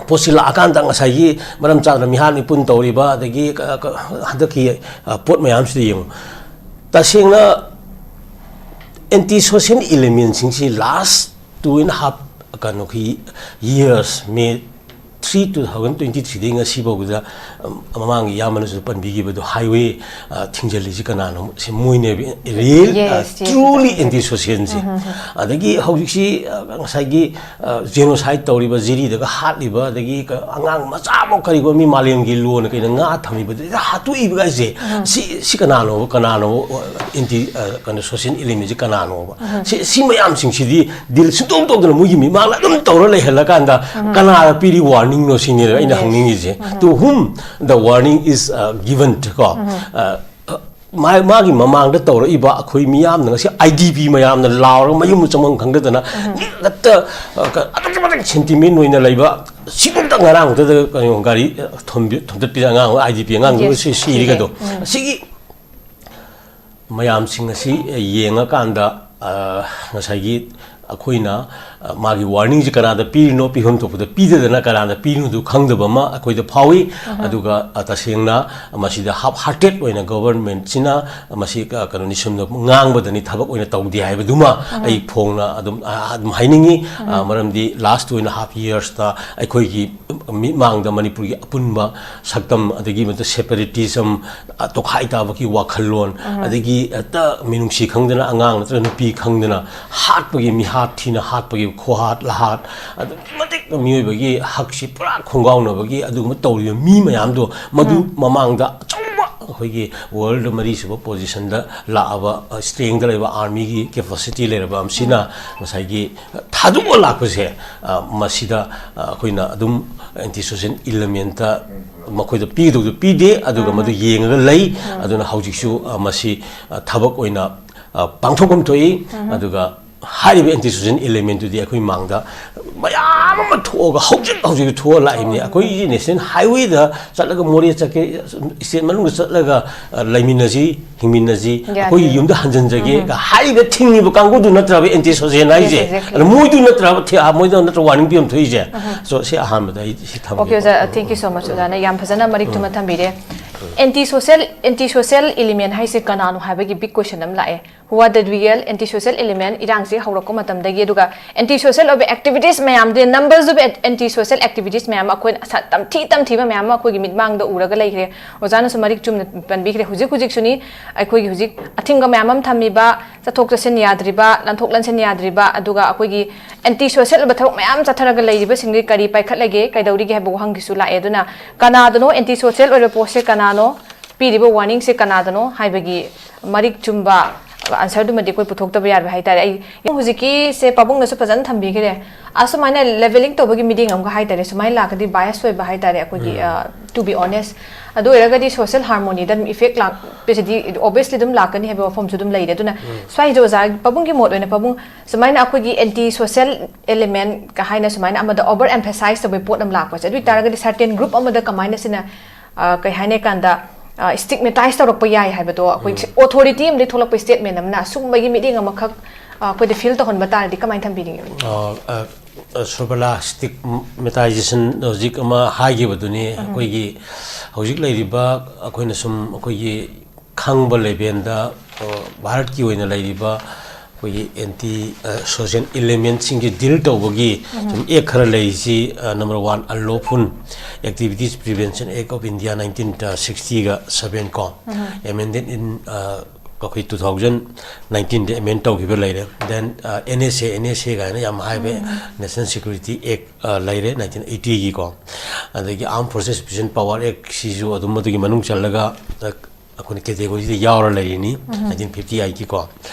ꯄꯣꯠꯁꯤ ꯂꯥꯛꯑꯀꯥꯟꯗ ꯉꯁꯥꯏꯒꯤ ꯃꯔꯝ ꯆꯥꯗꯅ ꯃꯤꯍꯥꯠ ꯃꯤꯄꯨꯟ ꯇꯧꯔꯤꯕ, ꯑꯗꯒꯤ ꯀ- ꯀ- ꯍꯟꯗꯛꯀꯤ ꯑ, ꯄꯣꯠ ꯃꯌꯥꯝꯁꯤꯗ ꯌꯦꯡꯉꯨ, ꯇꯁꯦꯡꯅ ꯑꯦꯟꯇꯤ ꯁꯣꯁꯤꯌꯦꯜ ꯏꯂꯤꯃꯦꯟꯁꯤꯡꯁꯤ ꯂꯥꯁ ꯇꯨ ꯑꯦꯟ ꯍꯥꯐ, ꯀꯩꯅꯣꯒꯤ, years, May three two thousand twenty ꯊ꯭ꯔꯤꯗꯒꯤ ꯉꯁꯤ ꯐꯥꯎꯕꯗ, ꯑꯝ, ꯃꯃꯥꯡꯒꯤ ꯏꯌꯥꯝꯕꯅꯁꯨ ꯄꯟꯕꯤꯈꯤꯕꯗꯣ, ꯍꯥꯏꯋꯦ ꯑ, ꯊꯤꯡꯖꯤꯜꯂꯤꯁꯤ ꯀꯅꯥꯅꯣ? ꯁꯤ ꯃꯣꯏꯅꯦꯕ, ꯔꯤꯌꯦꯜ, ꯑ, Yes, yes, truly yes. Anti ꯁꯣꯁꯤꯌꯦꯜꯁꯦ꯫ ꯑꯗꯒꯤ ꯍꯧꯖꯤꯛꯁꯤ, ꯑ, ꯉꯁꯥꯏꯒꯤ, ꯑ, ꯖꯦꯅꯣꯁꯥꯏꯠ ꯇꯧꯔꯤꯕ, ꯖꯤꯔꯤꯗꯒ ꯍꯥꯠꯂꯤꯕ, ꯑꯗꯒꯤ ꯀ-, ꯑꯉꯥꯡ ꯃꯆꯥꯐꯥꯎ ꯀꯔꯤꯒꯨꯝꯕ ꯃꯤ ꯃꯥꯂꯦꯝꯒꯤ ꯂꯣꯟꯅ ꯀꯩꯅ ꯉꯥ ꯊꯝꯃꯤꯕꯗꯨꯗ ꯍꯥꯠꯇꯣꯛꯏꯕ ꯍꯥꯏꯁꯦ, ꯁꯤ, ꯁꯤ ꯀꯅꯥꯅꯣꯕ? ꯀꯅꯥꯅꯣꯕ? ꯑꯦꯟꯇꯤ, ꯑ, ꯀꯩꯅꯣ, ꯁꯣꯁꯤꯌꯦꯜ ꯏꯂꯤꯃꯦꯟꯁꯤ ꯀꯅꯥꯅꯣꯕ? ꯁꯤ, ꯁꯤ ꯃꯌꯥꯝꯁꯤꯡꯁꯤꯗꯤ ꯗꯤꯜ ꯁꯨꯡꯇꯧ ꯇꯧꯗꯅ ꯃꯣꯏꯒꯤ ꯃꯤꯃꯥꯡꯗ ꯑꯗꯨꯝ ꯇꯧꯔ ꯂꯩꯍꯜꯂꯀꯥꯟꯗ ꯀꯅꯥꯗ ꯄꯤꯔꯤ ꯋꯥꯔꯅꯤꯡꯅꯣ ꯁꯤꯅꯦꯕ ꯑꯩꯅ Yes. ꯍꯪꯅꯤꯡꯉꯤꯁꯦ꯫ To whom the warning is, uh, given, ꯀꯣ? ꯑ, ꯃꯥ-, ꯃꯥꯒꯤ ꯃꯃꯥꯡꯗ ꯇꯧꯔꯛꯏꯕ ꯑꯩꯈꯣꯏ ꯃꯤꯌꯥꯝꯅ ꯉꯁꯤ ꯑꯥꯏ ꯗꯤ ꯄꯤ ꯃꯌꯥꯝꯅ ꯂꯥꯎꯔꯒ ꯃꯌꯨꯝ ꯆꯪꯐꯝ ꯈꯪꯗꯗꯅ ꯍꯦꯛꯇ, ꯑ, ꯀ-, ꯑꯗꯨꯛꯀꯤ ꯃꯇꯤꯛ ꯁꯦꯟꯇꯤꯃꯦꯟ ꯑꯣꯏꯅ ꯂꯩꯕ, ꯁꯤꯐꯥꯎꯗ ꯉꯔꯥꯡꯗꯨꯗ ꯀꯩꯅꯣ ꯒꯥꯔꯤ, ꯑ, ꯊꯣꯝꯕꯤ-, ꯊꯣꯝꯗꯠꯄꯤꯔ ꯑꯉꯥꯡ ꯑꯥꯏ ꯗꯤ ꯄꯤ ꯑꯉꯥꯡꯗꯨ Yes, ꯁꯤ ꯁꯤꯔꯦ꯫ ꯁꯤꯔꯤꯒꯗꯣ꯫ ꯎꯝ꯫ ꯑꯁꯤꯒꯤ ꯃꯌꯥꯝꯁꯤꯡ ꯑꯁꯤ ꯌꯦꯡꯉꯀꯥꯟꯗ, ꯑ, ꯉꯁꯥꯏꯒꯤ ꯑꯩꯈꯣꯏꯅ, ꯑ, ꯃꯥꯒꯤ ꯋꯥꯔꯅꯤꯡꯁꯤ ꯀꯅꯥꯗ ꯄꯤꯔꯤꯅꯣ, ꯄꯤꯐꯝ ꯊꯣꯛꯄꯗ ꯄꯤꯗꯗꯅ ꯀꯅꯥꯗ ꯄꯤꯔꯤꯅꯣꯗꯨ ꯈꯪꯗꯕ ꯑꯃ ꯑꯩꯈꯣꯏꯗ ꯐꯥꯎꯏ꯫ ꯑꯗꯨꯒ, ꯑ, ꯇꯁꯦꯡꯅ ꯃꯁꯤꯗ ꯍꯥꯐ ꯍꯥꯔꯇꯦꯠ ꯑꯣꯏꯅ ꯒꯣꯚꯔꯟꯃꯦꯟꯠꯁꯤꯅ ꯃꯁꯤ, ꯑ, ꯀꯩꯅꯣꯅꯤ, ꯁꯨꯝꯅ ꯉꯥꯡꯕꯗꯅꯤ, ꯊꯕꯛ ꯑꯣꯏꯅ ꯇꯧꯗꯦ ꯍꯥꯏꯕꯗꯨꯃ ꯑꯩ ꯐꯣꯡꯅ ꯑꯗꯨꯝ, ꯑ, ꯑꯗꯨꯝ ꯍꯥꯏꯅꯤꯡꯉꯤ꯫ ꯑ, ꯃꯔꯝꯗꯤ ꯂꯥꯁ ꯇꯨ ꯑꯦꯟ ꯍꯥꯐ ꯌꯔꯁꯇ ꯑꯩꯈꯣꯏꯒꯤ ꯃꯤꯠꯃꯥꯡꯗ ꯃꯅꯤꯄꯨꯔꯒꯤ ꯑꯄꯨꯟꯕ ꯁꯛꯇꯝ, ꯑꯗꯒꯤ ꯃꯗꯨ ꯁꯦꯄꯔꯦꯇꯤꯖꯝ, ꯑ, ꯇꯣꯈꯥꯏ ꯇꯥꯕꯒꯤ ꯋꯥꯈꯜꯂꯣꯟ, ꯑꯗꯒꯤ ꯍꯦꯛꯇ ꯃꯤꯅꯨꯡꯁꯤ ꯈꯪꯗꯅ, ꯑꯉꯥꯡ ꯅꯠꯇ꯭ꯔꯒ ꯅꯨꯄꯤ ꯈꯪꯗꯅ ꯍꯥꯠꯄꯒꯤ, ꯃꯤꯍꯥꯠ ꯊꯤꯅ ꯍꯥꯠꯄꯒꯤ, ꯈꯣꯍꯥꯠ ꯂꯍꯥꯠ, ꯑꯗꯨꯛꯀꯤ ꯃꯇꯤꯛ ꯃꯤꯑꯣꯏꯕꯒꯤ ꯍꯛꯁꯤ ꯄꯨꯔꯥ ꯈꯣꯡꯒꯥꯎꯅꯕꯒꯤ ꯑꯗꯨꯒꯨꯝꯕ ꯇꯧꯔꯤꯕ ꯃꯤ ꯃꯌꯥꯝꯗꯣ, ꯃꯗꯨ ꯃꯃꯥꯡꯗ ꯑꯆꯧꯕ ꯑꯩꯈꯣꯏꯒꯤ ꯋꯥꯔꯜꯗ ꯃꯔꯤꯁꯨꯕ ꯄꯣꯖꯤꯁꯟꯗ ꯂꯥꯛꯑꯕ, ꯑ, ꯁ꯭ꯇꯔꯦꯡꯗ ꯂꯩꯕ ꯑꯥꯔꯃꯤꯒꯤ ꯀꯦꯄꯥꯁꯤꯇꯤ ꯂꯩꯔꯕ ꯑꯃꯁꯤꯅ ꯉꯁꯥꯏꯒꯤ ꯊꯥꯗꯣꯛꯑ ꯂꯥꯛꯄꯁꯦ, ꯑ, ꯃꯁꯤꯗ, ꯑ, ꯑꯩꯈꯣꯏꯅ ꯑꯗꯨꯝ ꯑꯦꯟꯇꯤ ꯁꯣꯁꯤꯌꯦꯜ ꯏꯂꯤꯃꯦꯟꯠꯇ ꯃꯈꯣꯏꯗ ꯄꯤꯒꯗꯧꯗꯣ ꯄꯤꯗꯦ, ꯑꯗꯨꯒ ꯃꯗꯨ ꯌꯦꯡꯉꯒ ꯂꯩ꯫ ꯑꯗꯨꯅ ꯍꯧꯖꯤꯛꯁꯨ, ꯑ, ꯃꯁꯤ, ꯑ, ꯊꯕꯛ ꯑꯣꯏꯅ, ꯑ, ꯄꯥꯡꯊꯣꯛꯐꯝ ꯊꯣꯛꯏ꯫ ꯑꯗꯨꯒ ꯍꯥꯏꯔꯤꯕ ꯑꯦꯟꯇꯤ ꯁꯣꯁꯦꯜ ꯏꯂꯤꯃꯦꯟꯗꯨꯗꯤ ꯑꯩꯈꯣꯏ ꯃꯥꯡꯗ ꯃꯌꯥꯝ ꯑꯃ ꯊꯣꯛꯑꯒ ꯍꯧꯖꯤꯛ ꯍꯧꯖꯤꯛ ꯊꯣꯛꯑ ꯂꯥꯛꯏꯕꯅꯤ꯫ ꯑꯩꯈꯣꯏꯒꯤ ꯅꯦꯁꯅꯦꯜ ꯍꯥꯏꯋꯦꯗ ꯆꯠꯂꯒ, ꯃꯣꯔꯦ ꯆꯠꯀꯦ, ꯁ꯭ꯇꯦꯠ ꯃꯅꯨꯡꯗ ꯆꯠꯂꯒ, ꯑ, ꯂꯩꯃꯤꯟꯅꯁꯤ, ꯍꯤꯡꯃꯤꯟꯅꯁꯤ, ꯌꯥꯗꯦ꯫ ꯑꯩꯈꯣꯏꯒꯤ ꯌꯨꯝꯗ ꯍꯟꯖꯟꯖꯒꯦ ꯎꯝ꯫ ꯀ ꯍꯥꯏꯔꯤꯕ ꯊꯤꯡꯉꯤꯕ ꯀꯥꯡꯕꯨꯗꯨ ꯅꯠꯇ꯭ꯔꯕ ꯑꯦꯟꯇꯤ ꯁꯣꯁꯦꯜ ꯍꯥꯏꯁꯦ? Yes, exactly꯫ ꯑꯗ ꯃꯣꯏꯗꯨ ꯅꯠꯇ꯭ꯔꯕ ꯊꯤ-, ꯃꯣꯏꯗ ꯅꯠꯇ꯭ꯔ ꯋꯥꯔꯅꯤꯡ ꯄꯤꯔꯝ ꯊꯣꯛꯏꯁꯦ? ꯎꯝ꯫ So, ꯁꯤ ꯑꯍꯥꯟꯕꯗ ꯑꯩ ꯁꯤ ꯊꯝꯒꯦ꯫ Okay, ꯑꯣꯖꯥ, thank you so much, ꯑꯣꯖꯥꯅ ꯌꯥꯝ ꯐꯖꯅ ꯃꯔꯤꯛ ꯊꯨꯝꯅ ꯊꯝꯕꯤꯔꯦ꯫ Anti social, anti social element ꯍꯥꯏꯁꯦ ꯀꯅꯥꯅꯣ ꯍꯥꯏꯕꯒꯤ big question ꯑꯃ ꯂꯥꯛꯑꯦ꯫ Who are the real anti social element? ꯏꯔꯥꯡꯁꯤ ꯍꯧꯔꯛꯄ ꯃꯇꯝꯗꯒꯤ, ꯑꯗꯨꯒ anti social ꯑꯣꯏꯕ activities ꯃꯌꯥꯝꯗꯤ, numbers of anti social activities ꯃꯌꯥꯝ ꯑꯃ ꯑꯩꯈꯣꯏꯅ ꯁ-, ꯇꯝꯊꯤ ꯇꯝꯊꯤꯕ ꯃꯌꯥꯝ ꯑꯃ ꯑꯩꯈꯣꯏꯒꯤ ꯃꯤꯠꯃꯥꯡꯗ ꯎꯔꯒ ꯂꯩꯈ꯭ꯔꯦ꯫ ꯑꯣꯖꯥꯅꯁꯨ ꯃꯔꯤꯛ ꯆꯨꯝꯅ ꯄꯟꯕꯤꯈ꯭ꯔꯦ꯫ ꯍꯧꯖꯤꯛ ꯍꯧꯖꯤꯛꯁꯨꯅꯤ ꯑꯩꯈꯣꯏꯒꯤ ꯍꯧꯖꯤꯛ ꯑꯊꯤꯡꯕ ꯃꯌꯥꯝ ꯑꯃ ꯊꯝꯃꯤꯕ, ꯆꯠꯊꯣꯛ ꯆꯠꯁꯤꯟ ꯌꯥꯗ꯭ꯔꯤꯕ, ꯂꯥꯟꯊꯣꯛ ꯂꯥꯟꯁꯤꯟ ꯌꯥꯗ꯭ꯔꯤꯕ, ꯑꯗꯨꯒ ꯑꯩꯈꯣꯏꯒꯤ anti social ꯑꯣꯏꯕ ꯊꯕꯛ ꯃꯌꯥꯝ ꯆꯠꯊꯔꯒ ꯂꯩꯔꯤꯕꯁꯤꯡꯗꯤ ꯀꯔꯤ ꯄꯥꯏꯈꯠꯂꯒꯦ, ꯀꯩꯗꯧꯔꯤꯒꯦ ꯍꯥꯏꯕ ꯋꯥꯍꯪꯒꯤꯁꯨ ꯂꯥꯛꯑꯦ꯫ ꯑꯗꯨꯅ ꯀꯅꯥꯗꯅꯣ anti social ꯑꯣꯏꯕ ꯄꯣꯠꯁꯦ ꯀꯅꯥꯅꯣ? ꯄꯤꯔꯤꯕ warningꯁꯦ ꯀꯅꯥꯗꯅꯣ ꯍꯥꯏꯕꯒꯤ ꯃꯔꯤꯛ ꯆꯨꯝꯕ answerꯗꯨꯃꯗꯤ ꯑꯩꯈꯣꯏ ꯄꯨꯊꯣꯛꯇꯕ ꯌꯥꯔꯣꯏ ꯍꯥꯏꯇꯥꯔꯦ꯫ ꯑꯩ ꯍꯧꯖꯤꯛꯀꯤꯁꯦ ꯄꯥꯕꯨꯡꯅꯁꯨ ꯐꯖꯅ ꯊꯝꯕꯤꯈ꯭ꯔꯦ꯫ ꯑꯁꯨꯃꯥꯏꯅ levelling ꯇꯧꯕꯒꯤ ꯃꯤꯠꯌꯦꯡ ꯑꯃꯒ ꯍꯥꯏꯇꯥꯔꯦ, ꯁꯨꯃꯥꯏꯅ ꯂꯥꯛꯀꯗꯤ bias ꯑꯣꯏꯕ ꯍꯥꯏꯇꯥꯔꯦ ꯑꯩꯈꯣꯏꯒꯤ, ꯎꯝ꯫ ꯑ, to be honest꯫ ꯑꯗꯨ ꯑꯣꯏꯔꯒꯗꯤ social harmonyꯗ ꯑꯗꯨꯝ effect ꯂꯥꯛꯄꯁꯤꯗꯤ obviously ꯑꯗꯨꯝ ꯂꯥꯛꯀꯅꯤ ꯍꯥꯏꯕ ꯋꯥꯐꯝꯁꯨ ꯑꯗꯨꯝ ꯂꯩꯔꯦ꯫ ꯑꯗꯨꯅ ꯎꯝ꯫ ꯁ꯭ꯋꯥꯏꯁꯤꯗ ꯑꯣꯖꯥ ꯄꯥꯕꯨꯡꯒꯤ ꯃꯣꯠ ꯑꯣꯏꯅ, ꯄꯥꯕꯨꯡ, ꯁꯨꯃꯥꯏꯅ ꯑꯩꯈꯣꯏꯒꯤ anti social element ꯀ ꯍꯥꯏꯅ ꯁꯨꯃꯥꯏꯅ ꯑꯃꯗ over emphasize ꯇꯧꯕꯒꯤ ꯄꯣꯠ ꯑꯃ ꯂꯥꯛꯄꯁꯦ, ꯑꯗꯨ ꯑꯣꯏ ꯇꯥꯔꯒꯗꯤ certain group ꯑꯃꯗ ꯀꯃꯥꯏꯅ ꯁꯤꯅ, ꯑ, ꯀꯩ ꯍꯥꯏꯅꯤ ꯀꯥꯟꯗ, ꯑ, stigmatize ꯇꯧꯔꯛꯄ ꯌꯥꯏ ꯍꯥꯏꯕꯗꯣ, ꯑꯩꯈꯣꯏ ꯎꯝ꯫ Authority ꯑꯃꯗꯒꯤ ꯊꯣꯛꯂꯛꯄ statement ꯑꯃꯅ ꯑꯁꯨꯝꯕꯒꯤ ꯃꯤꯠꯌꯦꯡ ꯑꯃꯈꯛ, ꯑ, ꯑꯩꯈꯣꯏꯗ feel ꯇꯧꯍꯟꯕ ꯇꯥꯔꯗꯤ ꯀꯃꯥꯏꯅ ꯊꯝꯕꯤꯅꯤꯡꯉꯤ? ꯑ, ꯑ, ꯑ, ꯁꯣꯕꯂꯥ, stigmatization ꯍꯧꯖꯤꯛ ꯑꯃ ꯍꯥꯏꯈꯤꯕꯗꯨꯅꯤ꯫ ꯎꯝ꯫ ꯑꯩꯈꯣꯏꯒꯤ ꯍꯧꯖꯤꯛ ꯂꯩꯔꯤꯕ, ꯑꯩꯈꯣꯏꯅ ꯁꯨꯝ ꯑꯩꯈꯣꯏꯒꯤ ꯈꯪꯕ levelꯗ, ꯑ, ꯚꯥꯔꯠꯀꯤ ꯑꯣꯏꯅ ꯂꯩꯔꯤꯕ ꯑꯩꯈꯣꯏꯒꯤ anti, ꯑ, social elementꯁꯤꯡꯁꯦ deal ꯇꯧꯕꯒꯤ ꯎꯝ꯫ ꯁꯨꯝ act ꯈꯔ ꯂꯩꯔꯤꯁꯤ, ꯑ, number one, Unlawful Activities Prevention Act of India nineteen sixtyꯒ seven ꯀꯣ, ꯎꯝ꯫ Amended in, ꯑ, ꯑꯩꯈꯣꯏ two thousand nineteenꯗ amend ꯇꯧꯈꯤꯕ ꯂꯩꯔꯦ꯫ Then, ꯑ, NSA, NSA ꯀꯥꯏꯅ ꯌꯥꯝ ꯍꯥꯏꯕ ꯎꯝ꯫ National Security Act, ꯑ, ꯂꯩꯔꯦ nineteen eightyꯒꯤꯀꯣ꯫ ꯑꯗꯒꯤ Armed Forces Special Power Act ꯁꯤꯁꯨ ꯑꯗꯨꯝ ꯃꯗꯨꯒꯤ ꯃꯅꯨꯡ ꯆꯜꯂꯒ, ꯑ, ꯑꯩꯈꯣꯏꯅ categoryꯗ ꯌꯥꯎꯔ ꯂꯩꯔꯤꯅꯤ, ꯎꯝ꯫ nineteen fifty eightꯀꯤꯀꯣ꯫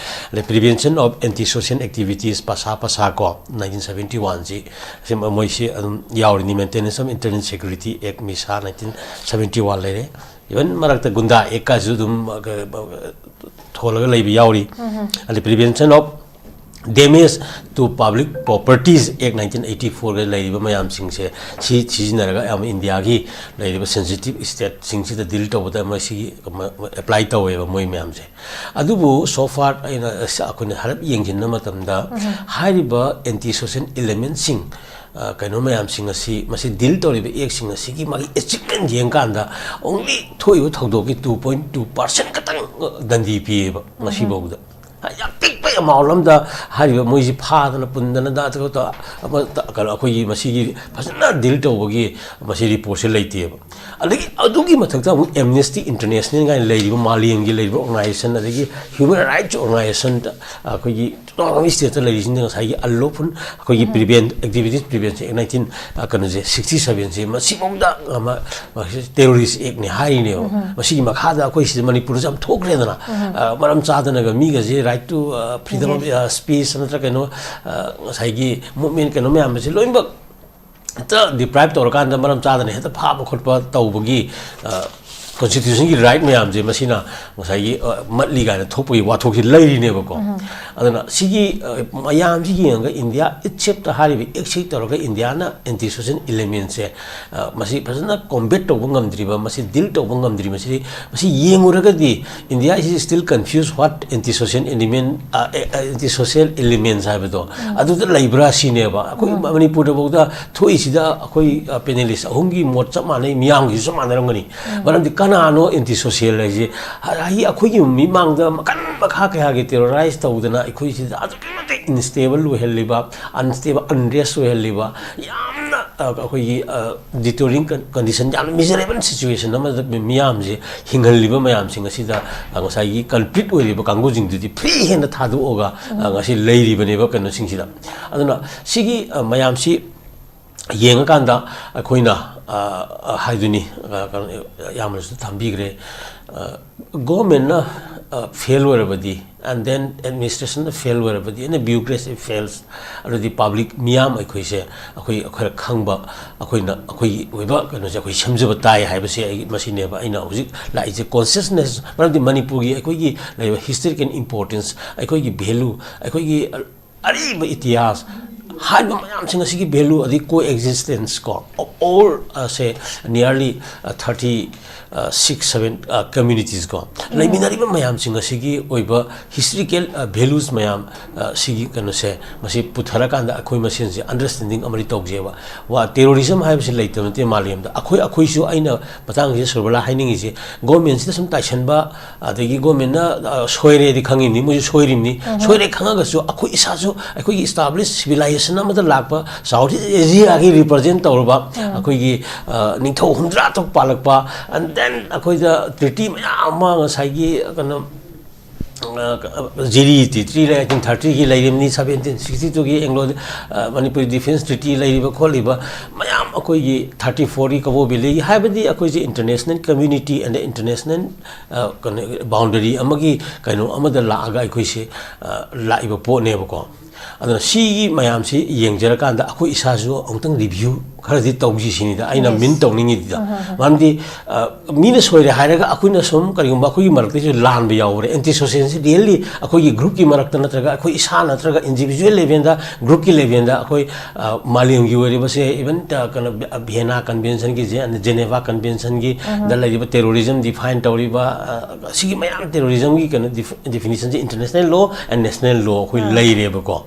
ꯑꯗꯩ Prevention of Anti-Social Activities, ꯄꯁꯥ ꯄꯁꯥ ꯀꯣ, nineteen seventy oneꯁꯤ, ꯁꯤ ꯃ-, ꯃꯣꯏꯁꯤ ꯑꯗꯨꯝ ꯌꯥꯎꯔꯤꯅꯤ, Maintenance of Internal Security Act, MISA, nineteen seventy one ꯂꯩꯔꯦ꯫ Even ꯃꯔꯛꯇ Gunda Actꯀꯥꯁꯨ ꯑꯗꯨꯝ, ꯑ, ꯊꯣꯜꯂꯒ ꯂꯩꯕ ꯌꯥꯎꯔꯤ꯫ ꯎꯝ꯫ ꯑꯗꯩ Prevention of Damage to Public Properties Act nineteen eighty fourꯒ ꯂꯩꯔꯤꯕ ꯃꯌꯥꯝꯁꯤꯡꯁꯦ, ꯁꯤ ꯁꯤꯖꯤꯟꯅꯔꯒ ꯑꯌꯥꯝꯕ ꯏꯟꯗꯤꯌꯥꯒꯤ ꯂꯩꯔꯤꯕ sensitive stateꯁꯤꯡꯁꯤꯗ deal ꯇꯧꯕꯗ ꯃꯁꯤꯒꯤ apply ꯇꯧꯋꯦꯕ ꯃꯣꯏ ꯃꯌꯥꯝꯁꯦ꯫ ꯑꯗꯨꯕꯨ so far ꯑꯩꯅ, ꯑꯩꯈꯣꯏꯅ ꯍꯥꯏꯔꯞ ꯌꯦꯡꯁꯤꯟꯕ ꯃꯇꯝꯗ, ꯍꯥꯏꯔꯤꯕ anti social elementꯁꯤꯡ, ꯑ, ꯀꯩꯅꯣ ꯃꯌꯥꯝꯁꯤꯡ ꯑꯁꯤ, ꯃꯁꯤ deal ꯇꯧꯔꯤꯕ actꯁꯤꯡ ꯑꯁꯤꯒꯤ ꯃꯥꯒꯤ achievement ꯌꯦꯡꯀꯥꯟꯗ only ꯊꯣꯛꯏꯕ ꯊꯧꯗꯣꯛꯀꯤ two point two percent ꯈꯛꯇꯪ, ꯑ, ꯗꯟꯗꯤ ꯄꯤꯌꯦꯕ ꯉꯁꯤꯐꯥꯎꯗ꯫ ꯌꯥꯝ ꯄꯤꯛꯄ amount ꯑꯃꯗ ꯍꯥꯏꯔꯤꯕ ꯃꯣꯏꯁꯤ ꯐꯥꯗꯅ ꯄꯨꯟꯗꯅ ꯗꯥ ꯇꯧ-, ꯇꯧ-, ꯑꯃ ꯇ-, ꯀꯩꯅꯣ, ꯑꯩꯈꯣꯏꯒꯤ ꯃꯁꯤꯒꯤ ꯐꯖꯅ deal ꯇꯧꯕꯒꯤ ꯃꯁꯤ reportꯁꯦ ꯂꯩꯇꯦꯕ꯫ ꯑꯗꯒꯤ ꯑꯗꯨꯒꯤ ꯃꯊꯛꯇ ꯑꯃꯨꯛ Amnesty International ꯀꯥꯏꯅ ꯂꯩꯔꯤꯕ, ꯃꯥꯂꯦꯝꯒꯤ ꯂꯩꯔꯤꯕ organization, ꯑꯗꯒꯤ human rights organization, ꯑꯩꯈꯣꯏꯒꯤ autonomous stateꯇ ꯂꯩꯔꯤꯁꯤꯡꯁꯤꯅ ꯉꯁꯥꯏꯒꯤ unlawful ꯑꯩꯈꯣꯏꯒꯤ prevent, activities prevention act nineteen, ꯑ, ꯀꯩꯅꯣꯁꯦ, sixty sevenꯁꯦ ꯃꯁꯤꯐꯥꯎꯗ, ꯑ, ꯃ-, ꯃꯁꯤ terrorist actꯅꯤ ꯍꯥꯏꯔꯤꯅꯦꯕ꯫ ꯃꯁꯤꯒꯤ ꯃꯈꯥꯗ ꯑꯩꯈꯣꯏ ꯁꯤꯗ ꯃꯅꯤꯄꯨꯔꯗꯁꯨ ꯌꯥꯝ ꯊꯣꯛꯈ꯭ꯔꯦꯗꯅ, ꯑ, ꯃꯔꯝ ꯆꯥꯗꯅꯒ ꯃꯤꯒꯁꯦ right to, ꯑ, freedom of, ꯑ, speech ꯅꯠꯇ꯭ꯔꯒ ꯀꯩꯅꯣ, ꯑ, ꯉꯁꯥꯏꯒꯤ movement ꯀꯩꯅꯣ ꯃꯌꯥꯝ ꯑꯁꯤ ꯂꯣꯏꯅꯃꯛ ꯍꯦꯛꯇ deprive ꯇꯧꯔꯀꯥꯟꯗ ꯃꯔꯝ ꯆꯥꯗꯅ ꯍꯦꯛꯇ ꯐꯥꯕ ꯈꯣꯠꯄ ꯇꯧꯕꯒꯤ, ꯑ, constitutionꯒꯤ right ꯃꯌꯥꯝꯁꯦ ꯃꯁꯤꯅ ꯉꯁꯥꯏꯒꯤ, ꯑ, ꯃꯠꯂꯤ ꯀꯥꯏꯅ ꯊꯣꯛꯄꯒꯤ ꯋꯥꯊꯣꯛꯁꯤ ꯂꯩꯔꯤꯅꯦꯕꯀꯣ꯫ ꯑꯗꯨꯅ ꯁꯤꯒꯤ, ꯑ, ꯃꯌꯥꯝꯁꯤ ꯌꯦꯡꯉꯒ ꯏꯟꯗꯤꯌꯥ itselfꯇ ꯍꯥꯏꯔꯤꯕ actꯁꯤ ꯇꯧꯔꯒ ꯏꯟꯗꯤꯌꯥꯅ anti social elementꯁꯦ, ꯑ, ꯃꯁꯤ ꯐꯖꯅ combat ꯇꯧꯕ ꯉꯝꯗ꯭ꯔꯤꯕ, ꯃꯁꯤ deal ꯇꯧꯕ ꯉꯝꯗ꯭ꯔꯤꯕ, ꯃꯁꯤ, ꯃꯁꯤ ꯌꯦꯡꯉꯨꯔꯒꯗꯤ India is still confused what anti social element, ꯑ, ꯑꯦ, ꯑ, anti social elements ꯍꯥꯏꯕꯗꯣ ꯑꯗꯨꯗ ꯂꯩꯕ꯭ꯔꯥ ꯁꯤꯅꯦꯕ꯫ ꯑꯩꯈꯣꯏ ꯃꯅꯤꯄꯨꯔꯗꯐꯥꯎꯗ ꯊꯣꯛꯏꯁꯤꯗ ꯑꯩꯈꯣꯏ, ꯑ, panelist ꯑꯍꯨꯝꯒꯤ ꯃꯣꯠ ꯆꯞ ꯃꯥꯟꯅꯩ, ꯃꯤꯌꯥꯝꯒꯤꯁꯨ ꯆꯞ ꯃꯥꯟꯅꯔꯝꯒꯅꯤ꯫ ꯃꯔꯝꯗꯤ ꯀꯅꯥꯅꯣ anti social ꯍꯥꯏꯁꯦ? ꯍꯥꯏꯗꯤ ꯑꯩꯈꯣꯏꯒꯤ ꯃꯤꯃꯥꯡꯗ ꯃꯈꯜ ꯃꯈꯥ ꯀꯌꯥꯒꯤ terrorize ꯇꯧꯗꯅ ꯑꯩꯈꯣꯏꯁꯤꯗ ꯑꯗꯨꯛꯀꯤ ꯃꯇꯤꯛ unstable ꯑꯣꯏꯍꯜꯂꯤꯕ, unstable, unrest ꯑꯣꯏꯍꯜꯂꯤꯕ, ꯌꯥꯝꯅ, ꯑ, ꯑꯩꯈꯣꯏꯒꯤ, ꯑ, deterring con-, condition, ꯌꯥꯝꯅ miserable situation ꯑꯃꯗ ꯃꯤ-, ꯃꯤꯌꯥꯝꯁꯦ ꯍꯤꯡꯍꯜꯂꯤꯕ ꯃꯌꯥꯝꯁꯤꯡ ꯑꯁꯤꯗ, ꯑ, ꯉꯁꯥꯏꯒꯤ culprit ꯑꯣꯏꯔꯤꯕ ꯀꯥꯡꯕꯨꯁꯤꯡꯗꯨꯗꯤ free ꯍꯦꯟꯅ ꯊꯥꯗꯣꯛꯑꯒ, ꯑ, ꯉꯁꯤ ꯂꯩꯔꯤꯕꯅꯦꯕ ꯀꯩꯅꯣꯁꯤꯡꯁꯤꯗ꯫ ꯑꯗꯨꯅ ꯁꯤꯒꯤ, ꯑ, ꯃꯌꯥꯝꯁꯤ ꯌꯦꯡꯉꯀꯥꯟꯗ ꯑꯩꯈꯣꯏꯅ, ꯑ, ꯑ, ꯍꯥꯏꯗꯨꯅꯤ, ꯑ, ꯀꯩꯅꯣ, ꯌꯥꯝꯅꯁꯨ ꯊꯝꯕꯤꯈ꯭ꯔꯦ꯫ ꯑ, governmentꯅ, ꯐꯦꯜ ꯑꯣꯏꯔꯕꯗꯤ, and then administrationꯅ ꯐꯦꯜ ꯑꯣꯏꯔꯕꯗꯤ, and bureaucracy fails, ꯑꯗꯨꯗꯤ ꯄꯕ꯭ꯂꯤꯛ ꯃꯤꯌꯥꯝ ꯑꯩꯈꯣꯏꯁꯦ, ꯑꯩꯈꯣꯏ ꯈꯔ ꯈꯪꯕ, ꯑꯩꯈꯣꯏꯅ ꯑꯩꯈꯣꯏꯒꯤ ꯑꯣꯏꯕ ꯀꯩꯅꯣꯁꯦ ꯑꯩꯈꯣꯏ ꯁꯦꯝꯖꯕ ꯇꯥꯏ ꯍꯥꯏꯕꯁꯦ ꯑꯩ, ꯃꯁꯤꯅꯦꯕ ꯑꯩꯅ ꯍꯧꯖꯤꯛ ꯂꯥꯛꯏꯁꯦ꯫ ꯀꯣꯟꯁꯤꯌꯁꯅꯦꯁ, ꯃꯔꯝꯗꯤ ꯃꯅꯤꯄꯨꯔꯒꯤ ꯑꯩꯈꯣꯏꯒꯤ ꯂꯩꯔꯤꯕ ꯍꯤꯁꯇꯣꯔꯤꯀꯦꯜ ꯏꯝꯄꯣꯔꯇꯦꯟꯁ, ꯑꯩꯈꯣꯏꯒꯤ ꯚꯦꯂꯨ, ꯑꯩꯈꯣꯏꯒꯤ ꯑꯔꯤꯕ ꯏꯇꯤꯍꯥꯁ ꯍꯥꯏꯔꯤꯕ ꯃꯌꯥꯝꯁꯤꯡ ꯑꯁꯤꯒꯤ ꯚꯦꯂꯨ, ꯑꯗꯩ ꯀꯣ ꯑꯦꯛꯖꯤꯁꯇꯦꯟꯁ ꯀꯣ, ꯑꯣꯜ ꯁꯦ ꯅꯤꯌꯔꯂꯤ ꯊꯥꯔꯇꯤ ꯁꯤꯛꯁ ꯁꯚꯦꯟ ꯀꯝꯃ꯭ꯌꯨꯅꯤꯇꯤꯁ ꯀꯣ, ꯂꯩꯃꯤꯟꯅꯔꯤꯕ ꯃꯌꯥꯝꯁꯤꯡ ꯑꯁꯤꯒꯤ ꯑꯣꯏꯕ ꯍꯤꯁꯇꯣꯔꯤꯀꯦꯜ ꯚꯦꯂꯨꯁ ꯃꯌꯥꯝ, ꯑ, ꯁꯤꯒꯤ ꯀꯩꯅꯣꯁꯦ, ꯃꯁꯤ ꯄꯨꯊꯔꯀꯥꯟꯗ ꯑꯩꯈꯣꯏ ꯃꯁꯦꯟꯁꯦ ꯑꯟꯗꯔꯁꯇꯦꯟꯗꯤꯡ ꯑꯃꯗꯤ ꯇꯧꯖꯩꯕ꯫ ꯋꯥ, ꯇꯦꯔꯣꯔꯤꯖꯝ ꯍꯥꯏꯕꯁꯤ ꯂꯩꯇꯕ ꯅꯠꯇꯦ ꯃꯥꯂꯦꯝꯗ꯫ ꯑꯩꯈꯣꯏ, ꯑꯩꯈꯣꯏꯁꯨ, ꯑꯩꯅ ꯃꯇꯥꯡꯁꯤꯗ ꯁꯨꯔꯕꯂꯥ ꯍꯥꯏꯅꯤꯡꯉꯤꯁꯤ, ꯒꯣꯔꯃꯦꯟꯁꯤꯗ ꯁꯨꯝ ꯇꯥꯏꯁꯟꯕ, ꯑꯗꯒꯤ ꯒꯣꯔꯃꯦꯟꯅ, ꯑ, ꯁꯣꯏꯔꯦꯗꯤ ꯈꯪꯉꯤꯕꯅꯤ, ꯃꯣꯏꯁꯨ ꯁꯣꯏꯔꯤꯕꯅꯤ꯫ ꯁꯣꯏꯔꯦ ꯈꯪꯉꯒꯁꯨ ꯑꯩꯈꯣꯏ ꯏꯁꯥꯁꯨ ꯑꯩꯈꯣꯏꯒꯤ ꯏꯁꯇꯥꯕ꯭ꯂꯤꯁ ꯁꯤꯚꯤꯂꯥꯏꯖꯦꯁꯟ ꯑꯃꯗ ꯂꯥꯛꯄ ꯆꯥꯎꯊꯤ ꯑꯦꯖꯤꯌꯥꯒꯤ ꯔꯤꯄ꯭ꯔꯖꯦꯟ ꯇꯧꯔꯕ ꯑꯩꯈꯣꯏꯒꯤ, ꯑ, ꯅꯤꯡꯊꯧ ꯍꯨꯝꯗ꯭ꯔꯥ ꯊꯣꯛ ꯄꯥꯜꯂꯛꯄ, and then ꯑꯩꯈꯣꯏꯗ ꯇ꯭ꯔꯤꯇꯤ ꯃꯌꯥꯝ ꯑꯃ ꯉꯁꯥꯏꯒꯤ ꯀꯩꯅꯣ, ꯑ, ꯖꯤꯔꯤ ꯇ꯭ꯔꯤꯇꯤ ꯂꯩ, ꯑꯩꯠꯇꯤꯟ ꯊꯥꯔꯇꯤꯒꯤ ꯂꯩꯔꯤꯕꯅꯤ, ꯁꯚꯦꯟꯇꯤꯟ ꯁꯤꯛꯁꯇꯤ ꯇꯨꯒꯤ ꯑꯦꯡꯒ꯭ꯂꯣ, ꯑ, ꯃꯅꯤꯄꯨꯔꯤ ꯗꯤꯐꯦꯟꯁ ꯇ꯭ꯔꯤꯇꯤ ꯂꯩꯔꯤꯕ ꯈꯣꯠꯂꯤꯕ ꯃꯌꯥꯝ, ꯑꯩꯈꯣꯏꯒꯤ ꯊꯥꯔꯇꯤ ꯐꯣꯔꯒꯤ ꯀꯕꯣ ꯚꯦꯂꯤꯒꯤ, ꯍꯥꯏꯕꯗꯤ ꯑꯩꯈꯣꯏꯁꯦ international community and international, ꯑ, ꯀꯩꯅꯣ, ꯕꯥꯎꯟꯗꯔꯤ ꯑꯃꯒꯤ ꯀꯩꯅꯣ ꯑꯃꯗ ꯂꯥꯛꯑꯒ ꯑꯩꯈꯣꯏꯁꯦ, ꯑ, ꯂꯥꯛꯏꯕ ꯄꯣꯠꯅꯦꯕꯀꯣ꯫ ꯑꯗꯨꯅ ꯁꯤꯒꯤ ꯃꯌꯥꯝꯁꯤ ꯌꯦꯡꯖꯔꯀꯥꯟꯗ ꯑꯩꯈꯣꯏ ꯏꯁꯥꯁꯨ ꯑꯃꯨꯛꯇꯪ ꯔꯤꯚ꯭ꯌꯨ ꯈꯔꯗꯤ ꯇꯧꯁꯤ ꯁꯤꯅꯤꯗ ꯑꯩꯅ ꯃꯤꯟ ꯇꯧꯅꯤꯡꯉꯤꯗꯨꯗ꯫ ꯃꯔꯝꯗꯤ, ꯑ, ꯃꯤꯅ ꯁꯣꯏꯔꯦ ꯍꯥꯏꯔꯒ ꯑꯩꯈꯣꯏꯅ ꯁꯨꯝ ꯀꯔꯤꯒꯨꯝꯕ ꯑꯩꯈꯣꯏꯒꯤ ꯃꯔꯛꯇꯁꯨ ꯂꯥꯟꯕ ꯌꯥꯎꯕ꯭ꯔꯦ꯫ ꯑꯦꯟꯇꯤ ꯁꯣꯁꯤꯌꯦꯜꯁꯤ ꯔꯤꯌꯦꯜꯂꯤ ꯑꯩꯈꯣꯏꯒꯤ ꯒ꯭ꯔꯨꯞꯀꯤ ꯃꯔꯛꯇ ꯅꯠꯇ꯭ꯔꯒ ꯑꯩꯈꯣꯏ ꯏꯁꯥ ꯅꯠꯇ꯭ꯔꯒ ꯏꯟꯗꯤꯚꯤꯖꯨꯋꯦꯜ ꯂꯦꯚꯦꯜꯗ, ꯒ꯭ꯔꯨꯞꯀꯤ ꯂꯦꯚꯦꯜꯗ ꯑꯩꯈꯣꯏ, ꯑ, ꯃꯥꯂꯦꯝꯒꯤ ꯑꯣꯏꯔꯤꯕꯁꯦ, ꯏꯚꯟ, ꯑ, ꯀꯩꯅꯣ, ꯚꯤꯌꯦꯅꯥ ꯀꯟꯚꯦꯟꯁꯟꯒꯤ, ꯖꯦ-, ꯖꯦꯅꯦꯚꯥ ꯀꯟꯚꯦꯟꯁꯟꯒꯤ ꯗ ꯂꯩꯔꯤꯕ ꯇꯦꯔꯣꯔꯤꯖꯝ ꯗꯤꯐꯥꯏꯟ ꯇꯧꯔꯤꯕ, ꯑ, ꯁꯤꯒꯤ ꯃꯌꯥꯝ ꯇꯦꯔꯣꯔꯤꯖꯝꯒꯤ ꯀꯩꯅꯣ ꯗꯤꯐ-, ꯗꯤꯐꯤꯅꯤꯁꯟꯁꯦ international law and national law ꯑꯩꯈꯣꯏ ꯂꯩꯔꯦꯕꯀꯣ꯫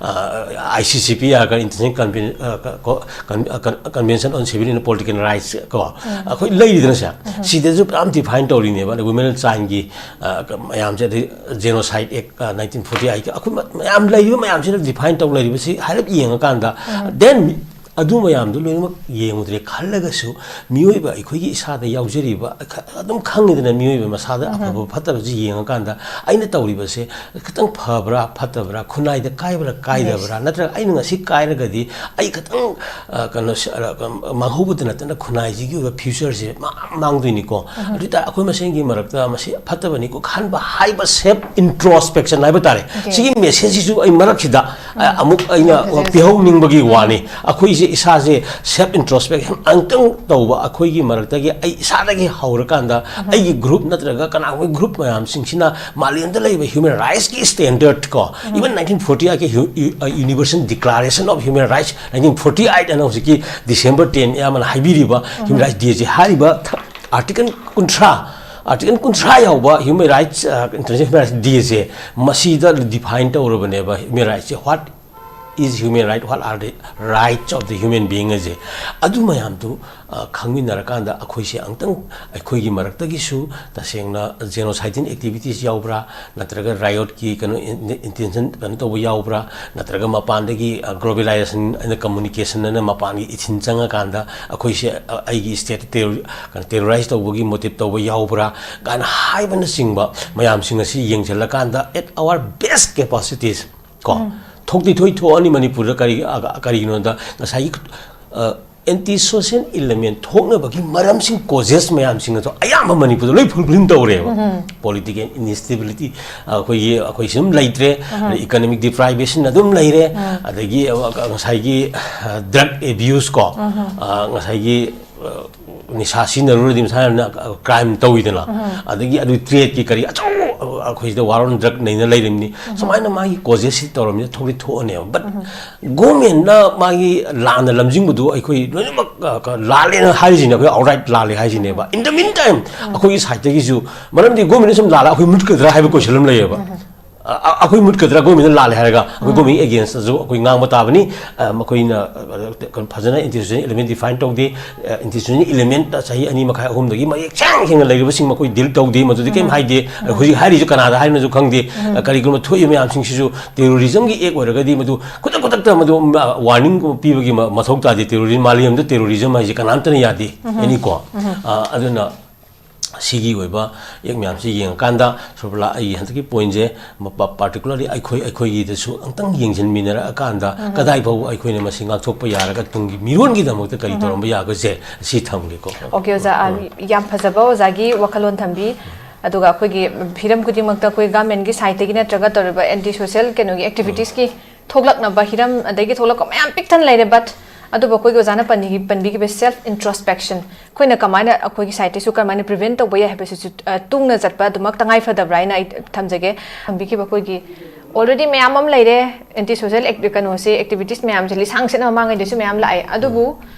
ꯑꯥꯏ ꯁꯤ ꯁꯤ ꯄꯤ ꯍꯥꯏꯔꯒ International Conven-, ꯑ, ꯀ-, ꯀꯣ-, Con-, ꯑ, Con-, Convention on Civil and Political Rights ꯀꯣ, ꯑꯩꯈꯣꯏ ꯂꯩꯔꯤꯗꯅ ꯁꯦ, ꯁꯤꯗꯁꯨ ꯌꯥꯝ ꯗꯤꯐꯥꯏꯟ ꯇꯧꯔꯤꯅꯦꯕ꯫ ꯑꯗ ꯋꯨꯃꯦꯟ ꯔꯥꯏꯠꯁꯀꯤ, ꯑ, ꯀ-, ꯃꯌꯥꯝꯁꯦ, ꯑꯗꯩ ꯖꯦꯅꯣꯁꯥꯏꯠ ꯑꯦꯛ, ꯑ, ꯅꯥꯏꯟꯇꯤꯟ ꯐꯣꯔꯇꯤ ꯑꯩꯠꯀꯤ ꯑꯩꯈꯣꯏ ꯃ-, ꯃꯌꯥꯝ ꯂꯩꯔꯤꯕ ꯃꯌꯥꯝꯁꯤꯅ ꯗꯤꯐꯥꯏꯟ ꯇꯧ ꯂꯩꯔꯤꯕꯁꯤ ꯍꯥꯏꯔꯞ ꯌꯦꯡꯉꯀꯥꯟꯗ, then ꯑꯗꯨ ꯃꯌꯥꯝꯗꯨ ꯂꯣꯏꯅꯃꯛ ꯌꯦꯡꯉꯨꯗ꯭ꯔꯦ ꯈꯜꯂꯒꯁꯨ, ꯃꯤꯑꯣꯏꯕ ꯑꯩꯈꯣꯏꯒꯤ ꯏꯁꯥꯗ ꯌꯥꯎꯖꯔꯤꯕ, ꯈ-, ꯑꯗꯨꯝ ꯈꯪꯉꯤꯗꯅ, ꯃꯤꯑꯣꯏꯕ ꯃꯁꯥꯗ ꯑꯐꯕ ꯐꯠꯇꯕꯁꯤ ꯌꯦꯡꯉꯀꯥꯟꯗ ꯑꯩꯅ ꯇꯧꯔꯤꯕꯁꯦ ꯈꯤꯇꯪ ꯐꯕ꯭ꯔꯥ ꯐꯠꯇꯕ꯭ꯔꯥ, ꯈꯨꯟꯅꯥꯏꯗ ꯀꯥꯏꯕ꯭ꯔꯥ ꯀꯥꯏꯗꯕ꯭ꯔꯥ, ꯅꯠꯇ꯭ꯔꯒ ꯑꯩꯅ ꯉꯁꯤ ꯀꯥꯏꯔꯒꯗꯤ ꯑꯩ ꯈꯤꯇꯪ, ꯑ, ꯀꯩꯅꯣ ꯁ-, ꯑ, ꯀ-, ꯃꯥꯡꯍꯧꯕꯗ ꯅꯠꯇꯅ ꯈꯨꯟꯅꯥꯏꯁꯤꯒꯤ ꯑꯣꯏꯕ futureꯁꯦ ꯃꯥꯡ-, ꯃꯥꯡꯗꯣꯏꯅꯤꯀꯣ꯫ ꯑꯗꯨ ꯑꯣꯏꯇꯥꯔꯗꯤ ꯑꯩꯈꯣꯏ ꯃꯁꯦꯟꯒꯤ ꯃꯔꯛꯇ ꯃꯁꯤ ꯐꯠꯇꯕꯅꯤꯀꯣ ꯈꯟꯕ ꯍꯥꯏꯕ self introspection ꯍꯥꯏꯕ ꯇꯥꯔꯦ꯫ ꯁꯤꯒꯤ messageꯁꯤꯁꯨ ꯑꯩ ꯃꯔꯛꯁꯤꯗ, ꯑ, ꯑꯃꯨꯛ ꯑꯩꯅ ꯄꯤꯍꯧꯅꯤꯡꯕꯒꯤ ꯋꯥꯅꯤ꯫ ꯑꯩꯈꯣꯏꯁꯦ ꯏꯁꯥꯁꯦ self introspection ꯑꯃꯨꯛꯇꯪ ꯇꯧꯕ, ꯑꯩꯈꯣꯏꯒꯤ ꯃꯔꯛꯇꯒꯤ ꯑꯩ ꯏꯁꯥꯗꯒꯤ ꯍꯧꯔꯀꯥꯟꯗ ꯑꯩꯒꯤ group ꯅꯠꯇ꯭ꯔꯒ ꯀꯅꯥꯒꯨꯝꯕ group ꯃꯌꯥꯝꯁꯤꯡꯁꯤꯅ ꯃꯥꯂꯦꯝꯗ ꯂꯩꯕ human rightsꯀꯤ standard ꯀꯣ, even nineteen forty eightꯀꯤ hu-, u-, uh, Universal Declaration of Human Rights, nineteen forty eight ꯍꯥꯏꯅ ꯍꯧꯖꯤꯛꯀꯤ December ten ꯑꯌꯥꯝꯕꯅ ꯍꯥꯏꯕꯤꯔꯤꯕ human rights dayꯁꯦ, ꯍꯥꯏꯔꯤꯕ th-, article ꯀꯨꯟꯊ꯭ꯔꯥ, article ꯀꯨꯟꯊ꯭ꯔꯥ ꯌꯥꯎꯕ human rights, uh, International Human Rights Dayꯁꯦ, ꯃꯁꯤꯗ define ꯇꯧꯔꯕꯅꯦꯕ human rightsꯁꯦ꯫ What is human right, what are the rights of the human being ꯍꯥꯏꯁꯦ꯫ ꯑꯗꯨ ꯃꯌꯥꯝꯗꯨ, ꯑ, ꯈꯪꯃꯤꯟꯅꯔꯀꯥꯟꯗ ꯑꯩꯈꯣꯏꯁꯦ ꯑꯃꯨꯛꯇꯪ ꯑꯩꯈꯣꯏꯒꯤ ꯃꯔꯛꯇꯒꯤꯁꯨ ꯇꯁꯦꯡꯅ genocidal activities ꯌꯥꯎꯕ꯭ꯔꯥ, ꯅꯠꯇ꯭ꯔꯒ riotꯀꯤ ꯀꯩꯅꯣ in-, intention ꯀꯩꯅꯣ ꯇꯧꯕ ꯌꯥꯎꯕ꯭ꯔꯥ, ꯅꯠꯇ꯭ꯔꯒ ꯃꯄꯥꯟꯗꯒꯤ, ꯑ, globalization ꯑꯅ communication ꯑꯅ ꯃꯄꯥꯟꯒꯤ ꯏꯊꯤꯟ ꯆꯪꯉꯀꯥꯟꯗ ꯑꯩꯈꯣꯏꯁꯦ, ꯑ, ꯑꯩꯒꯤ stateꯇ terror-, ꯀꯩꯅꯣ terrorize ꯇꯧꯕꯒꯤ motive ꯇꯧꯕ ꯌꯥꯎꯕ꯭ꯔꯥ ꯀꯥꯏꯅ ꯍꯥꯏꯕꯅꯆꯤꯡꯕ ꯃꯌꯥꯝꯁꯤꯡ ꯑꯁꯤ ꯌꯦꯡꯁꯤꯜꯂꯀꯥꯟꯗ at our best capacities ꯀꯣ, ꯊꯣꯛꯇꯤ ꯊꯣꯛꯏ, ꯊꯣꯛꯑꯅꯤ ꯃꯅꯤꯄꯨꯔꯗ꯫ ꯀꯔꯤ-, ꯑ-, ꯀꯔꯤꯒꯤꯅꯣꯗ ꯉꯁꯥꯏꯒꯤ, ꯑ, anti social element ꯊꯣꯛꯅꯕꯒꯤ ꯃꯔꯝꯁꯤꯡ, causes ꯃꯌꯥꯝꯁꯤꯡ ꯑꯗꯣ ꯑꯌꯥꯝꯕ ꯃꯅꯤꯄꯨꯔꯗ ꯂꯣꯏ fulfill ꯇꯧꯔꯦꯕ꯫ Political instability, ꯑꯩꯈꯣꯏꯒꯤ, ꯑꯩꯈꯣꯏ ꯁꯨꯝ ꯂꯩꯇ꯭ꯔꯦ, ꯑꯗꯩ economic deprivation ꯑꯗꯨꯝ ꯂꯩꯔꯦ, ꯑꯗꯒꯤ, ꯑ, ꯉꯁꯥꯏꯒꯤ, ꯑ, drug abuse ꯀꯣ, ꯑ, ꯉꯁꯥꯏꯒꯤ, ꯑ, ꯅꯤꯁꯥ ꯁꯤꯖꯤꯟꯅꯔꯨꯔꯗꯤ ꯃꯁꯥꯅ, ꯑ, crime ꯇꯧꯋꯤꯗꯅ, ꯑꯗꯒꯤ ꯑꯗꯨ tradeꯀꯤ ꯀꯔꯤ ꯑꯆꯧꯕ, ꯑ, ꯑꯩꯈꯣꯏꯁꯤꯗ war on drug ꯅꯩꯅ ꯂꯩꯔꯤꯕꯅꯤ꯫ ꯁꯨꯃꯥꯏꯅ ꯃꯥꯒꯤ causes ꯁꯤ ꯇꯧꯔꯝꯅꯤꯅ ꯊꯣꯛꯇꯤ ꯊꯣꯛꯑꯅꯦꯕ꯫ But governmentꯅ ꯃꯥꯒꯤ ꯂꯥꯟꯅ ꯂꯝꯖꯤꯡꯕꯗꯨ ꯑꯩꯈꯣꯏ ꯂꯣꯏꯅꯃꯛ, ꯑ, ꯀ-, ꯂꯥꯜꯂꯦꯅ ꯍꯥꯏꯔꯤꯁꯤꯅꯦ, ꯑꯩꯈꯣꯏ outright ꯂꯥꯜꯂꯦ ꯍꯥꯏꯁꯤꯅꯦꯕ꯫ In the meantime, ꯑꯩꯈꯣꯏꯒꯤ sideꯇꯒꯤꯁꯨ, ꯃꯔꯝꯗꯤ governmentꯅ ꯁꯨꯝ ꯂꯥꯜꯂ ꯑꯩꯈꯣꯏ ꯃꯨꯠꯀꯗ꯭ꯔꯥ ꯍꯥꯏꯕ question ꯑꯃ ꯂꯩꯌꯦꯕ꯫ ꯑ, ꯑ, ꯑꯩꯈꯣꯏ ꯃꯨꯠꯀꯗ꯭ꯔꯥ? ꯒꯣꯔꯃꯦꯟꯅ ꯂꯥꯜꯂꯦ ꯍꯥꯏꯔꯒ ꯑꯩꯈꯣꯏ ꯒꯣꯔꯃꯦꯟꯒꯤ ꯑꯦꯒꯦꯟꯁꯇꯁꯨ ꯑꯩꯈꯣꯏ ꯉꯥꯡꯕ ꯇꯥꯕꯅꯤ꯫ ꯑ, ꯃꯈꯣꯏꯅ, ꯑ, ꯀꯩꯅꯣ, ꯐꯖꯅ ꯏꯟꯁꯇꯤꯇ꯭ꯌꯨꯁꯟ ꯏꯂꯤꯃꯦꯟ ꯗꯤꯐꯥꯏꯟ ꯇꯧꯗꯦ꯫ ꯑ, ꯏꯟꯁꯇꯤꯇ꯭ꯌꯨꯁꯟ ꯏꯂꯤꯃꯦꯟ ꯆꯍꯤ ꯑꯅꯤ ꯃꯈꯥꯏ ꯑꯍꯨꯝꯗꯒꯤ ꯃꯌꯦꯛ ꯁꯦꯡ ꯁꯦꯡꯅ ꯂꯩꯔꯤꯕꯁꯤꯡ ꯃꯈꯣꯏ ꯗꯤꯜ ꯇꯧꯗꯦ꯫ ꯃꯗꯨꯗꯤ ꯀꯩꯝ ꯍꯥꯏꯗꯦ꯫ ꯑ, ꯍꯧꯖꯤꯛ ꯍꯥꯏꯔꯤꯁꯨ ꯀꯅꯥꯗ ꯍꯥꯏꯔꯤꯅꯣꯁꯨ ꯈꯪꯗꯦ꯫ ꯑ, ꯀꯔꯤꯒꯨꯝꯕ ꯊꯣꯛꯏꯕ ꯃꯌꯥꯝꯁꯤꯡꯁꯤꯁꯨ ꯇꯦꯔꯣꯔꯤꯖꯝꯒꯤ ꯑꯦꯛ ꯑꯣꯏꯔꯒꯗꯤ ꯃꯗꯨ ꯈꯨꯗꯛ ꯈꯨꯗꯛꯇ ꯃꯗꯨ, ꯑ, ꯋꯥꯔꯅꯤꯡ ꯄꯤꯕꯒꯤ ꯃ-, ꯃꯊꯧ ꯇꯥꯗꯦ꯫ ꯇꯦꯔꯣꯔꯤꯖꯝ, ꯃꯥꯂꯦꯝꯗ ꯇꯦꯔꯣꯔꯤꯖꯝ ꯍꯥꯏꯁꯦ ꯀꯅꯥꯝꯇꯅ ꯌꯥꯗꯦ꯫ ꯑꯦꯅꯤꯀꯣ꯫ ꯑ, ꯑꯗꯨꯅ ꯁꯤꯒꯤ ꯑꯣꯏꯕ ꯌꯦꯛ ꯃꯌꯥꯝꯁꯤ ꯌꯦꯡꯉꯀꯥꯟꯗ, ꯁꯨꯔꯕꯂꯥ, ꯑꯩꯒꯤ ꯍꯟꯗꯛꯀꯤ ꯄꯣꯏꯟꯁꯦ ꯄꯥꯔꯇꯤꯀꯨꯂꯔꯂꯤ ꯑꯩꯈꯣꯏ, ꯑꯩꯈꯣꯏꯒꯤꯗꯁꯨ ꯑꯝꯇꯪ ꯌꯦꯡꯁꯤꯟꯃꯤꯟꯅꯔꯛꯑꯀꯥꯟꯗ ꯀꯗꯥꯏ ꯐꯥꯎꯕ ꯑꯩꯈꯣꯏꯅ ꯃꯁꯤ ꯉꯥꯛꯊꯣꯛꯄ ꯌꯥꯔꯒ ꯇꯨꯡꯒꯤ ꯃꯤꯔꯣꯟꯒꯤꯗꯃꯛꯇ ꯀꯔꯤ ꯇꯧꯔꯝꯕ ꯌꯥꯒꯁꯦ, ꯑꯁꯤ ꯊꯝꯒꯦꯀꯣ꯫ ꯑꯣꯀꯦ ꯑꯣꯖꯥ, ꯑ, ꯌꯥꯝ ꯐꯖꯕ ꯑꯣꯖꯥꯒꯤ ꯋꯥꯈꯜꯂꯣꯟ ꯊꯝꯕꯤ꯫ ꯑꯗꯨꯒ ꯑꯩꯈꯣꯏꯒꯤ ꯍꯤꯔꯝ ꯈꯨꯗꯤꯡꯃꯛꯇ ꯑꯩꯈꯣꯏ ꯒꯚꯔꯟꯃꯦꯟꯠꯀꯤ ꯁꯥꯏꯠꯇꯒꯤ ꯅꯠꯇ꯭ꯔꯒ ꯇꯧꯔꯤꯕ ꯑꯦꯟꯇꯤ ꯁꯣꯁꯤꯌꯦꯜ ꯀꯩꯅꯣꯒꯤ ꯑꯦꯛꯇꯤꯚꯤꯇꯤꯁꯀꯤ ꯊꯣꯛꯂꯛꯅꯕ ꯍꯤꯔꯝ ꯑꯗꯒꯤ ꯊꯣꯛꯂꯛꯄ ꯃꯌꯥꯝ ꯄꯤꯛ ꯊꯟꯅ ꯂꯩꯔꯦ꯫ ꯕꯠ ꯑꯗꯨꯕꯨ ꯑꯩꯈꯣꯏꯒꯤ ꯑꯣꯖꯥꯅ ꯄꯟꯕꯤꯈꯤ-, ꯄꯟꯕꯤꯈꯤꯕ ꯁꯦꯜꯐ ꯏꯟꯇ꯭ꯔꯣꯁꯄꯦꯛꯁꯟ, ꯑꯩꯈꯣꯏꯅ ꯀꯃꯥꯏꯅ ꯑꯩꯈꯣꯏꯒꯤ ꯁꯥꯏꯠꯇꯒꯤꯁꯨ ꯀꯃꯥꯏꯅ ꯄ꯭ꯔꯤꯚꯦꯟꯠ ꯇꯧꯕ ꯌꯥꯏ ꯍꯥꯏꯕꯁꯤꯁꯨ, ꯑ, ꯇꯨꯡꯅ ꯆꯠꯄ ꯑꯗꯨꯃꯛ ꯇꯉꯥꯏ ꯐꯗꯕ꯭ꯔꯥ ꯍꯥꯏꯅ ꯑꯩ ꯊꯝꯖꯒꯦ꯫ ꯊꯝꯕꯤꯈꯤꯕ ꯑꯩꯈꯣꯏꯒꯤ already ꯃꯌꯥꯝ ꯑꯃ ꯂꯩꯔꯦ, ꯑꯦꯟꯇꯤ ꯁꯣꯁꯤꯌꯦꯜ ꯑꯦꯛ-, ꯀꯩꯅꯣꯁꯦ, ꯑꯦꯛꯇꯤꯚꯤꯇꯤꯁ ꯃꯌꯥꯝꯁꯦ ꯂꯤꯁꯥꯡ ꯁꯤꯠꯅ ꯃꯃꯥꯡꯉꯩꯗꯁꯨ ꯃꯌꯥꯝ ꯂꯥꯛꯑꯦ꯫ ꯑꯗꯨꯕꯨ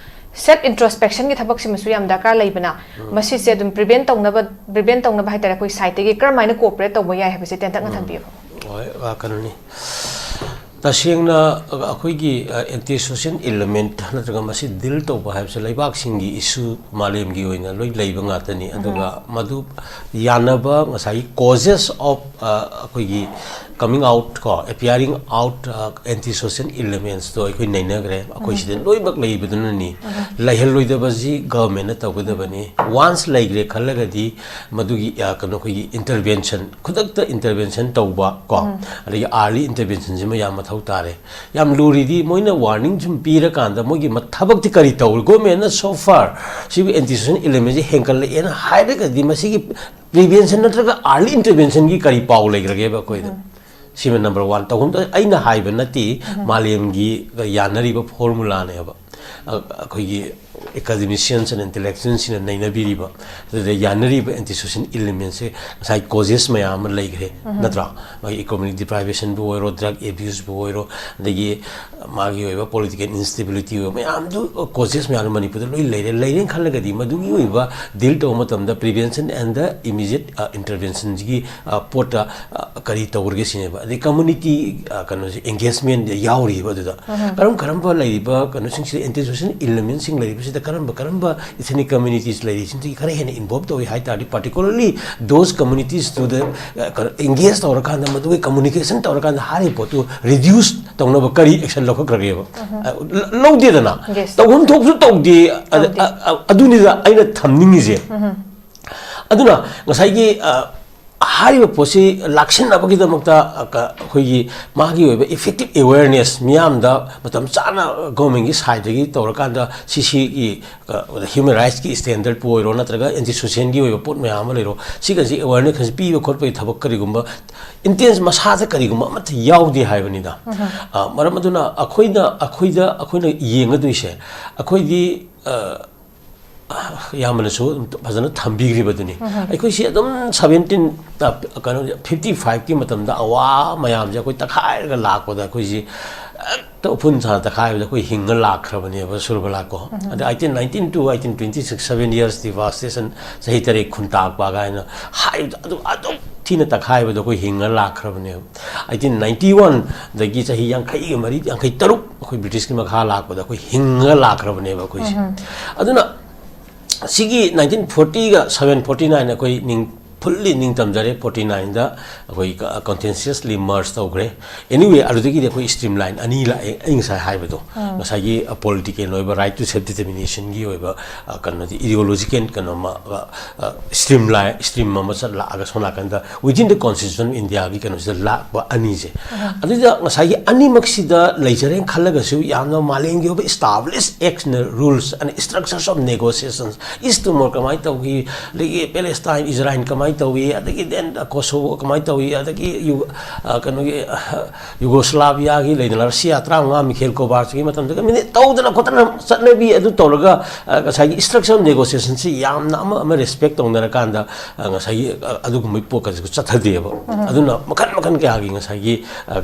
ꯁꯦꯜꯐ ꯏꯟꯇ꯭ꯔꯣꯁꯄꯦꯛꯁꯟꯒꯤ ꯊꯕꯛꯁꯤꯃꯁꯨ ꯌꯥꯝ ꯗꯔꯀꯥꯔ ꯂꯩꯕꯅ, ꯃꯁꯤꯁꯦ ꯑꯗꯨꯝ ꯄ꯭ꯔꯤꯚꯦꯟꯠ ꯇꯧꯅꯕ, ꯄ꯭ꯔꯤꯚꯦꯟꯠ ꯇꯧꯅꯕ ꯍꯥꯏꯇꯥꯔꯦ, ꯑꯩꯈꯣꯏ ꯁꯥꯏꯠꯇꯒꯤ ꯀꯔꯝꯍꯥꯏꯅ ꯀꯣꯑꯣꯄꯔꯦꯠ ꯇꯧꯕ ꯌꯥꯏ ꯍꯥꯏꯕꯁꯦ ꯇꯦꯟꯇꯛꯅ ꯊꯝꯕꯤꯌꯨ꯫ ꯍꯣꯏ, ꯑ, ꯀꯩꯅꯣꯅꯤ꯫ ꯇꯁꯦꯡꯅ, ꯑ, ꯑꯩꯈꯣꯏꯒꯤ, ꯑ, ꯑꯦꯟꯇꯤ ꯁꯣꯁꯤꯌꯦꯜ ꯏꯂꯤꯃꯦꯟꯠ ꯅꯠꯇ꯭ꯔꯒ ꯃꯁꯤ ꯗꯤꯜ ꯇꯧꯕ ꯍꯥꯏꯕꯁꯦ ꯂꯩꯕꯥꯛꯁꯤꯡꯒꯤ ꯏꯁꯨ ꯃꯥꯂꯦꯝꯒꯤ ꯑꯣꯏꯅ ꯂꯣꯏ ꯂꯩꯕ ꯉꯥꯛꯇꯅꯤ꯫ ꯑꯗꯨꯒ ꯃꯗꯨ ꯌꯥꯅꯕ ꯉꯁꯥꯏꯒꯤ ꯀꯣꯖꯦꯁ ꯑꯣꯐ, ꯑ, ꯑꯩꯈꯣꯏꯒꯤ ꯀꯃꯤꯡ ꯑꯥꯎꯠ ꯀꯣ, ꯑꯦꯄꯤꯌꯥꯔꯤꯡ ꯑꯥꯎꯠ, ꯑ, ꯑꯦꯟꯇꯤ ꯁꯣꯁꯤꯌꯦꯜ ꯏꯂꯤꯃꯦꯟꯠꯁꯇꯣ ꯑꯩꯈꯣꯏ ꯅꯩꯅꯈ꯭ꯔꯦ꯫ ꯑꯩꯈꯣꯏ ꯁꯤꯗ ꯂꯣꯏꯅꯃꯛ ꯂꯩꯕꯗꯨꯅꯅꯤ꯫ ꯂꯩꯍꯜꯂꯣꯏꯗꯕꯁꯤ ꯒꯚꯔꯟꯃꯦꯟꯠꯅ ꯇꯧꯒꯗꯕꯅꯤ꯫ ꯋꯥꯟꯁ ꯂꯩꯈ꯭ꯔꯦ ꯈꯜꯂꯒꯗꯤ ꯃꯗꯨꯒꯤ, ꯑ, ꯀꯩꯅꯣ, ꯑꯩꯈꯣꯏꯒꯤ ꯏꯟꯇꯔꯚꯦꯟꯁꯟ, ꯈꯨꯗꯛꯇ ꯏꯟꯇꯔꯚꯦꯟꯁꯟ ꯇꯧꯕ ꯀꯣ, ꯑꯗꯒꯤ ꯑꯥꯔꯂꯤ ꯏꯟꯇꯔꯚꯦꯟꯁꯟꯁꯤꯃ ꯌꯥꯝ ꯃꯊꯧ ꯇꯥꯔꯦ꯫ ꯌꯥꯝ ꯂꯨꯔꯤꯗꯤ ꯃꯣꯏꯅ ꯋꯥꯔꯅꯤꯡ ꯁꯨꯝ ꯄꯤꯔꯀꯥꯟꯗ ꯃꯣꯏꯒꯤ ꯃ-, ꯊꯕꯛꯇꯤ ꯀꯔꯤ ꯇꯧꯔꯤ? ꯒꯣꯔꯃꯦꯟꯅ so far ꯁꯤꯕꯨ ꯑꯦꯟꯇꯤ ꯁꯣꯁꯤꯌꯦꯜ ꯏꯂꯤꯃꯦꯟꯁꯤ ꯍꯦꯟꯒꯠꯂꯛꯑꯦꯅ ꯍꯥꯏꯔꯒꯗꯤ ꯃꯁꯤꯒꯤ ꯄ꯭ꯔꯤꯚꯦꯟꯁꯟ ꯅꯠꯇ꯭ꯔꯒ ꯑꯥꯔꯂꯤ ꯏꯟꯇꯔꯚꯦꯟꯁꯟꯒꯤ ꯀꯔꯤ ꯄꯥꯎ ꯂꯩꯈ꯭ꯔꯒꯦꯕ ꯑꯩꯈꯣꯏꯗ? ꯁꯤꯃ ꯅꯝꯕꯔ ꯋꯥꯟ ꯇꯧꯐꯝ꯫ ꯑꯩꯅ ꯍꯥꯏꯕ ꯅꯠꯇꯦ, ꯃꯥꯂꯦꯝꯒꯤ ꯌꯥꯅꯔꯤꯕ ꯐꯣꯔꯃꯨꯂꯥꯅꯦꯕ꯫ ꯑ-, ꯑꯩꯈꯣꯏꯒꯤ ꯑꯦꯀꯥꯗꯦꯃꯤꯁꯤꯌꯟꯁ ꯑꯦꯟ ꯏꯟꯇꯦꯂꯦꯛꯆꯨꯋꯦꯜꯁꯤꯡꯅ ꯅꯩꯅꯕꯤꯔꯤꯕ, ꯑꯗꯨꯗ ꯌꯥꯅꯔꯤꯕ ꯑꯦꯟꯇꯤ ꯁꯣꯁꯤꯌꯦꯜ ꯏꯂꯤꯃꯦꯟꯁꯦ ꯉꯁꯥꯏ ꯀꯣꯖꯦꯁ ꯃꯌꯥꯝ ꯑꯃ ꯂꯩꯈ꯭ꯔꯦ, ꯅꯠꯇ꯭ꯔꯥ? ꯃꯥꯒꯤ ꯏꯀꯣꯅꯣꯃꯤꯛ ꯗꯤꯄ꯭ꯔꯥꯏꯚꯦꯁꯟꯕꯨ ꯑꯣꯏꯔꯣ, ꯗ꯭ꯔꯒ ꯑꯦꯕ꯭ꯌꯨꯁꯄꯨ ꯑꯣꯏꯔꯣ, ꯑꯗꯒꯤ ꯃꯥꯒꯤ ꯑꯣꯏꯕ ꯄꯣꯂꯤꯇꯤꯀꯦꯜ ꯏꯟꯁꯇꯦꯕꯤꯂꯤꯇꯤ ꯑꯣꯏꯕ ꯃꯌꯥꯝꯗꯨ, ꯀꯣꯖꯦꯁ ꯃꯌꯥꯝꯗꯨ ꯃꯅꯤꯄꯨꯔꯗ ꯂꯣꯏ ꯂꯩꯔꯦ꯫ ꯂꯩꯔꯦꯅ ꯈꯜꯂꯒꯗꯤ ꯃꯗꯨꯒꯤ ꯑꯣꯏꯕ ꯗꯤꯜ ꯇꯧꯕ ꯃꯇꯝꯗ prevention and the immediate interventionꯁꯤꯒꯤ ꯄꯣꯠꯇ ꯀꯔꯤ ꯇꯧꯔꯒꯦ ꯁꯤꯅꯦꯕ꯫ ꯑꯗꯩ ꯀꯝꯃꯨꯅꯤꯇꯤ ꯀꯩꯅꯣꯁꯦ, ꯑꯦꯡꯒꯦꯖꯃꯦꯟ ꯌꯥꯎꯔꯤꯕ ꯑꯗꯨꯗ꯫ ꯀꯔꯝ ꯀꯔꯝꯕ ꯂꯩꯔꯤꯕ ꯀꯩꯅꯣꯁꯤꯡꯁꯤꯗ, ꯑꯦꯟꯇꯤ ꯁꯣꯁꯤꯌꯦꯜ ꯏꯂꯤꯃꯦꯟꯁꯤꯡ ꯂꯩꯔꯤꯕꯁꯤꯗ ꯀꯔꯝꯕ ꯀꯔꯝꯕ ꯏꯊꯅꯤꯛ ꯀꯝꯃ꯭ꯌꯨꯅꯤꯇꯤꯁ ꯂꯩꯔꯤꯁꯤꯡꯁꯤꯒꯤ ꯈꯔ ꯍꯦꯟꯅ ꯏꯟꯚꯣꯜꯕ ꯇꯧꯏ ꯍꯥꯏ ꯇꯥꯔꯗꯤ, particularly those communitiesꯇꯨꯗ ꯑꯦꯡꯒꯦꯖ ꯇꯧꯔꯀꯥꯟꯗ, ꯃꯗꯨꯒꯤ ꯀꯝꯃꯨꯅꯤꯀꯦꯁꯟ ꯇꯧꯔꯀꯥꯟꯗ ꯍꯥꯏꯔꯤꯕ ꯄꯣꯠꯇꯨ ꯔꯤꯗ꯭ꯌꯨꯁ ꯇꯧꯅꯕ ꯀꯔꯤ ꯑꯦꯛꯁꯟ ꯂꯧꯈꯠꯈ꯭ꯔꯒꯦꯕ? ꯂꯧꯗꯦꯗꯅ꯫ ꯇꯧꯐꯝ ꯊꯣꯛꯄꯁꯨ ꯇꯧꯗꯦ꯫ ꯑꯗꯨꯅꯤꯗ ꯑꯩꯅ ꯊꯝꯅꯤꯡꯉꯤꯁꯦ꯫ ꯑꯗꯨꯅ ꯉꯁꯥꯏꯒꯤ ꯍꯥꯏꯔꯤꯕ ꯄꯣꯠꯁꯤ ꯂꯥꯛꯁꯤꯟꯅꯕꯒꯤꯗꯃꯛꯇ ꯑꯩꯈꯣꯏꯒꯤ ꯃꯥꯒꯤ ꯑꯣꯏꯕ ꯏꯐꯦꯛꯇꯤꯞ ꯑꯦꯋꯦꯔꯅꯦꯁ, ꯃꯤꯌꯥꯝꯗ ꯃꯇꯝ ꯆꯥꯅ ꯒꯣꯔꯃꯦꯟꯒꯤ ꯁꯥꯏꯠꯇꯒꯤ ꯇꯧꯔꯀꯥꯟꯗ ꯁꯤꯁꯤꯒꯤ ꯍ꯭ꯌꯨꯃꯦꯟ ꯔꯥꯏꯠꯁꯀꯤ ꯁ꯭ꯇꯦꯟꯗꯔꯠꯄꯨ ꯑꯣꯏꯔꯣ, ꯅꯠꯇ꯭ꯔꯒ ꯑꯦꯟꯇꯤ ꯁꯣꯁꯤꯌꯦꯜꯒꯤ ꯑꯣꯏꯕ ꯄꯣꯠ ꯃꯌꯥꯝ ꯑꯃ ꯂꯩꯔꯣ, ꯁꯤꯒꯁꯤ ꯑꯦꯋꯦꯔꯅꯦꯁ ꯄꯤꯕ ꯈꯣꯠꯄꯒꯤ ꯊꯕꯛ ꯀꯔꯤꯒꯨꯝꯕ ꯏꯟꯇꯦꯟꯁ ꯃꯁꯥꯗ ꯀꯔꯤꯒꯨꯝꯕ ꯑꯃꯠꯇ ꯌꯥꯎꯗꯦ ꯍꯥꯏꯕꯅꯤꯗ꯫ ꯃꯔꯝ ꯑꯗꯨꯅ ꯑꯩꯈꯣꯏꯅ ꯑꯩꯈꯣꯏꯗ ꯑꯩꯈꯣꯏꯅ ꯌꯦꯡꯒꯗꯣꯏꯁꯦ, ꯑꯩꯈꯣꯏꯗꯤ ꯏꯌꯥꯝꯕꯅꯁꯨ ꯐꯖꯅ ꯊꯝꯕꯤꯈ꯭ꯔꯤꯕꯗꯨꯅꯤ꯫ ꯑꯩꯈꯣꯏꯁꯤ ꯑꯗꯨꯝ ꯁꯕꯦꯟꯇꯤꯟ, ꯀꯩꯅꯣ, ꯐꯤꯐꯇꯤ ꯐꯥꯏꯚꯀꯤ ꯃꯇꯝꯗ ꯑꯋꯥ ꯃꯌꯥꯝꯁꯦ ꯑꯩꯈꯣꯏ ꯇꯛꯈꯥꯏꯔꯒ ꯂꯥꯛꯄꯗ, ꯑꯩꯈꯣꯏꯁꯤ ꯍꯦꯛꯇ ꯎꯐꯨꯟ ꯁꯥ ꯇꯛꯈꯥꯏꯕꯗ ꯑꯩꯈꯣꯏ ꯍꯤꯡꯉ ꯂꯥꯛꯈ꯭ꯔꯕꯅꯦꯕ ꯁꯨꯔꯕꯂꯥ ꯀꯣ꯫ ꯑꯗ eighteen nineteen to eighteen twenty six, seven years devastation, ꯆꯍꯤ ꯇꯔꯦꯠ ꯈꯨꯟꯇꯥꯛꯄ ꯀꯥꯏꯅ ꯍꯥꯏꯕꯗꯣ, ꯑꯗꯨ ꯑꯗꯨꯛ ꯊꯤꯅ ꯇꯛꯈꯥꯏꯕꯗꯣ ꯑꯩꯈꯣꯏ ꯍꯤꯡꯉ ꯂꯥꯛꯈ꯭ꯔꯕꯅꯦꯕ꯫ ꯑꯩꯠꯇꯤꯟ ꯅꯥꯏꯟꯇꯤ ꯋꯥꯟꯗꯒꯤ ꯆꯍꯤ ꯌꯥꯡꯈꯩꯒ ꯃꯔꯤ, ꯌꯥꯡꯈꯩ ꯇꯔꯨꯛ ꯑꯩꯈꯣꯏ ꯕ꯭ꯔꯤꯇꯤꯁꯀꯤ ꯃꯈꯥ ꯂꯥꯛꯄꯗ ꯑꯩꯈꯣꯏ ꯍꯤꯡꯉ ꯂꯥꯛꯈ꯭ꯔꯕꯅꯦꯕ ꯑꯩꯈꯣꯏꯁꯦ꯫ ꯑꯗꯨꯅ ꯁꯤꯒꯤ nineteen forty ꯒ seven forty nine ꯑꯩꯈꯣꯏ ꯅꯤꯡ-, fully ꯅꯤꯡꯇꯝꯖꯔꯦ꯫ Forty nineꯗ ꯑꯩꯈꯣꯏ ꯀ-, conscientiously merge ꯇꯧꯈ꯭ꯔꯦ꯫ Anyway, ꯑꯗꯨꯗꯒꯤꯗꯤ ꯑꯩꯈꯣꯏ ꯁ꯭ꯇ꯭ꯔꯤꯝ ꯂꯥꯏꯟ ꯑꯅꯤ ꯂꯥꯛꯑꯦ꯫ ꯑꯩ ꯉꯁꯥꯏ ꯍꯥꯏꯕꯗꯣ, ꯉꯁꯥꯏꯒꯤ, ꯑ, ꯄꯣꯂꯤꯇꯤꯀꯦꯜ ꯑꯣꯏꯕ right to self determinationꯒꯤ ꯑꯣꯏꯕ, ꯑ, ꯀꯩꯅꯣꯗꯤ, ideological ꯀꯩꯅꯣ ꯑꯃ, ꯑ, ꯑ, ꯁ꯭ꯇ꯭ꯔꯤꯝ ꯂꯥꯏꯟ, ꯁ꯭ꯇ꯭ꯔꯤꯝ ꯑꯃ ꯆꯠ ꯂꯥꯛꯑꯒ ꯁꯣꯝ ꯅꯥꯀꯟꯗ within the constitution of Indiaꯒꯤ ꯀꯩꯅꯣꯁꯤꯗ ꯂꯥꯛꯄ ꯑꯅꯤꯁꯦ꯫ ꯑꯗꯨꯗ ꯉꯁꯥꯏꯒꯤ ꯑꯅꯤꯃꯛꯁꯤꯗ ꯂꯩꯖꯔꯦꯅ ꯈꯜꯂꯒꯁꯨ, ꯌꯥꯝꯅ ꯃꯥꯂꯦꯝꯒꯤ ꯑꯣꯏꯕ established acts and rules and structures of negotiations, ꯏꯁ ꯇꯤꯃꯣꯔ ꯀꯃꯥꯏꯅ ꯇꯧꯈꯤ, ꯑꯗꯒꯤ ꯄꯦꯂꯦꯁꯇꯥꯏꯟ, ꯏꯖꯔꯥꯏꯜ ꯀꯃꯥꯏꯅ ꯀꯃꯥꯏꯅ ꯇꯧꯏ, ꯑꯗꯒꯤ then ꯀꯣꯁꯣꯕꯣ ꯀꯃꯥꯏꯅ ꯇꯧꯏ, ꯑꯗꯒꯤ ꯌꯨ-, ꯑ, ꯀꯩꯅꯣꯒꯤ, ꯑ, ꯌꯨꯒꯣꯁꯂꯥꯚꯤꯌꯥꯒꯤ ꯂꯩꯗꯅ ꯔꯁꯤꯌꯥ ꯇꯔꯥꯃꯉꯥ ꯃꯤꯈꯦꯜ ꯀꯣꯕꯥꯔꯆꯀꯤ ꯃꯇꯝꯗꯒ ꯃꯤꯅꯤꯠ ꯇꯧꯗꯅ ꯈꯣꯠꯇꯅ ꯆꯠꯅꯕꯤ ꯑꯗꯨ ꯇꯧꯔꯒ, ꯑ, ꯉꯁꯥꯏꯒꯤ structure of negotiationꯁꯤ ꯌꯥꯝꯅ ꯑꯃ ꯑꯃ respect ꯇꯧꯅꯔꯀꯥꯟꯗ, ꯑ, ꯉꯁꯥꯏꯒꯤ, ꯑ, ꯑꯗꯨꯒꯨꯝꯕꯒꯤ ꯄꯣꯠꯀꯁꯨ ꯆꯠꯊꯗꯦꯕ꯫ ꯑꯗꯨꯅ ꯃꯈꯟ ꯃꯈꯟ ꯀꯌꯥꯒꯤ ꯉꯁꯥꯏꯒꯤ, ꯑ,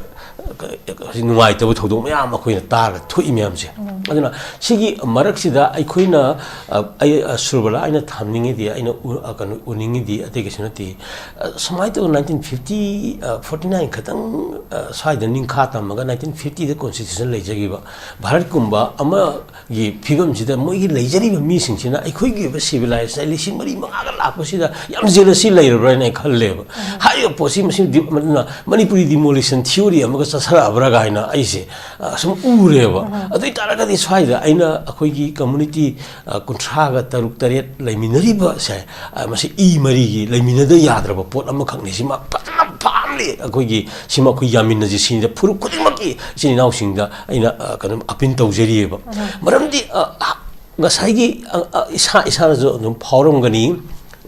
ꯍꯧꯖꯤꯛ ꯅꯨꯡꯉꯥꯏꯇꯕ ꯊꯧꯗꯣꯛ ꯃꯌꯥꯝ ꯑꯩꯈꯣꯏꯅ ꯇꯥꯔꯒ ꯊꯣꯛꯏ ꯃꯌꯥꯝꯁꯦ꯫ ꯑꯗꯨꯅ ꯁꯤꯒꯤ ꯃꯔꯛꯁꯤꯗ ꯑꯩꯈꯣꯏꯅ, ꯑ, ꯑꯩ, ꯑ, ꯁꯨꯔꯕꯂꯥ, ꯑꯩꯅ ꯊꯝꯅꯤꯡꯉꯤꯗꯤ, ꯑꯩꯅ ꯎ-, ꯑ, ꯀꯩꯅꯣ, ꯎꯅꯤꯡꯉꯤꯗꯤ ꯑꯇꯩ ꯀꯩꯁꯨ ꯅꯠꯇꯦ꯫ ꯑ, ꯁꯨꯃꯥꯏꯅ ꯇꯧꯗꯅ nineteen fifty, ꯑ, forty nine ꯈꯛꯇꯪ, ꯑ, ꯁ꯭ꯋꯥꯏꯗ ꯅꯤꯡꯈꯥ ꯇꯝꯃꯒ nineteen fiftyꯗ constitution ꯂꯩꯖꯈꯤꯕ ꯚꯥꯔꯠꯀꯨꯝꯕ ꯑꯃꯒꯤ ꯐꯤꯕꯝꯁꯤꯗ ꯃꯣꯏꯒꯤ ꯂꯩꯖꯔꯤꯕ ꯃꯤꯁꯤꯡꯁꯤꯅ ꯑꯩꯈꯣꯏꯒꯤ ꯑꯣꯏꯕ civilization ꯂꯤꯁꯤꯡ ꯃꯔꯤ ꯃꯉꯥꯒ ꯂꯥꯛꯄꯁꯤꯗ ꯌꯥꯝ jealousy ꯂꯩꯔꯕ꯭ꯔꯥ ꯍꯥꯏꯅ ꯑꯩ ꯈꯜꯂꯦꯕ꯫ ꯍꯥꯏꯔꯤꯕ ꯄꯣꯠꯁꯤ ꯃꯁꯤ ꯗꯤ-, ꯑꯗꯨꯅ ꯃꯅꯤꯄꯨꯔꯤ demolition theory ꯑꯃꯒ ꯆꯠꯊꯔꯛꯑꯕ꯭ꯔꯥ ꯀꯥꯏꯅ ꯑꯩꯁꯦ, ꯑ, ꯁꯨꯝ ꯎꯔꯦꯕ꯫ ꯑꯗꯨ ꯑꯣꯏ ꯇꯥꯔꯒꯗꯤ ꯁ꯭ꯋꯥꯏꯗ ꯑꯩꯅ ꯑꯩꯈꯣꯏꯒꯤ community, ꯑ, ꯀꯨꯟꯊ꯭ꯔꯥꯒ ꯇꯔꯨꯛ ꯇꯔꯦꯠ ꯂꯩꯃꯤꯟꯅꯔꯤꯕꯁꯦ, ꯑ, ꯃꯁꯤ ꯏ ꯃꯔꯤꯒꯤ ꯂꯩꯃꯤꯟꯅꯗ ꯌꯥꯗ꯭ꯔꯕ ꯄꯣꯠ ꯑꯃꯈꯛꯅꯤ꯫ ꯁꯤꯃ ꯐꯖꯅ firmly ꯑꯩꯈꯣꯏꯒꯤ, ꯁꯤꯃ ꯑꯩꯈꯣꯏ ꯌꯥꯃꯤꯟꯅꯁꯤ ꯁꯤꯅꯤꯗ ꯐꯨꯔꯨꯞ ꯈꯨꯗꯤꯡꯃꯛꯀꯤ ꯏꯆꯤꯟ ꯏꯅꯥꯎꯁꯤꯡꯗ ꯑꯩꯅ, ꯑ, ꯀꯩꯅꯣ, appeal ꯇꯧꯖꯔꯤꯑꯕ꯫ ꯃꯔꯝꯗꯤ, ꯑ, ꯉꯁꯥꯏꯒꯤ, ꯑ, ꯑ, ꯏꯁꯥ ꯏꯁꯥꯅꯁꯨ ꯑꯗꯨꯝ ꯐꯥꯎꯔꯝꯒꯅꯤ꯫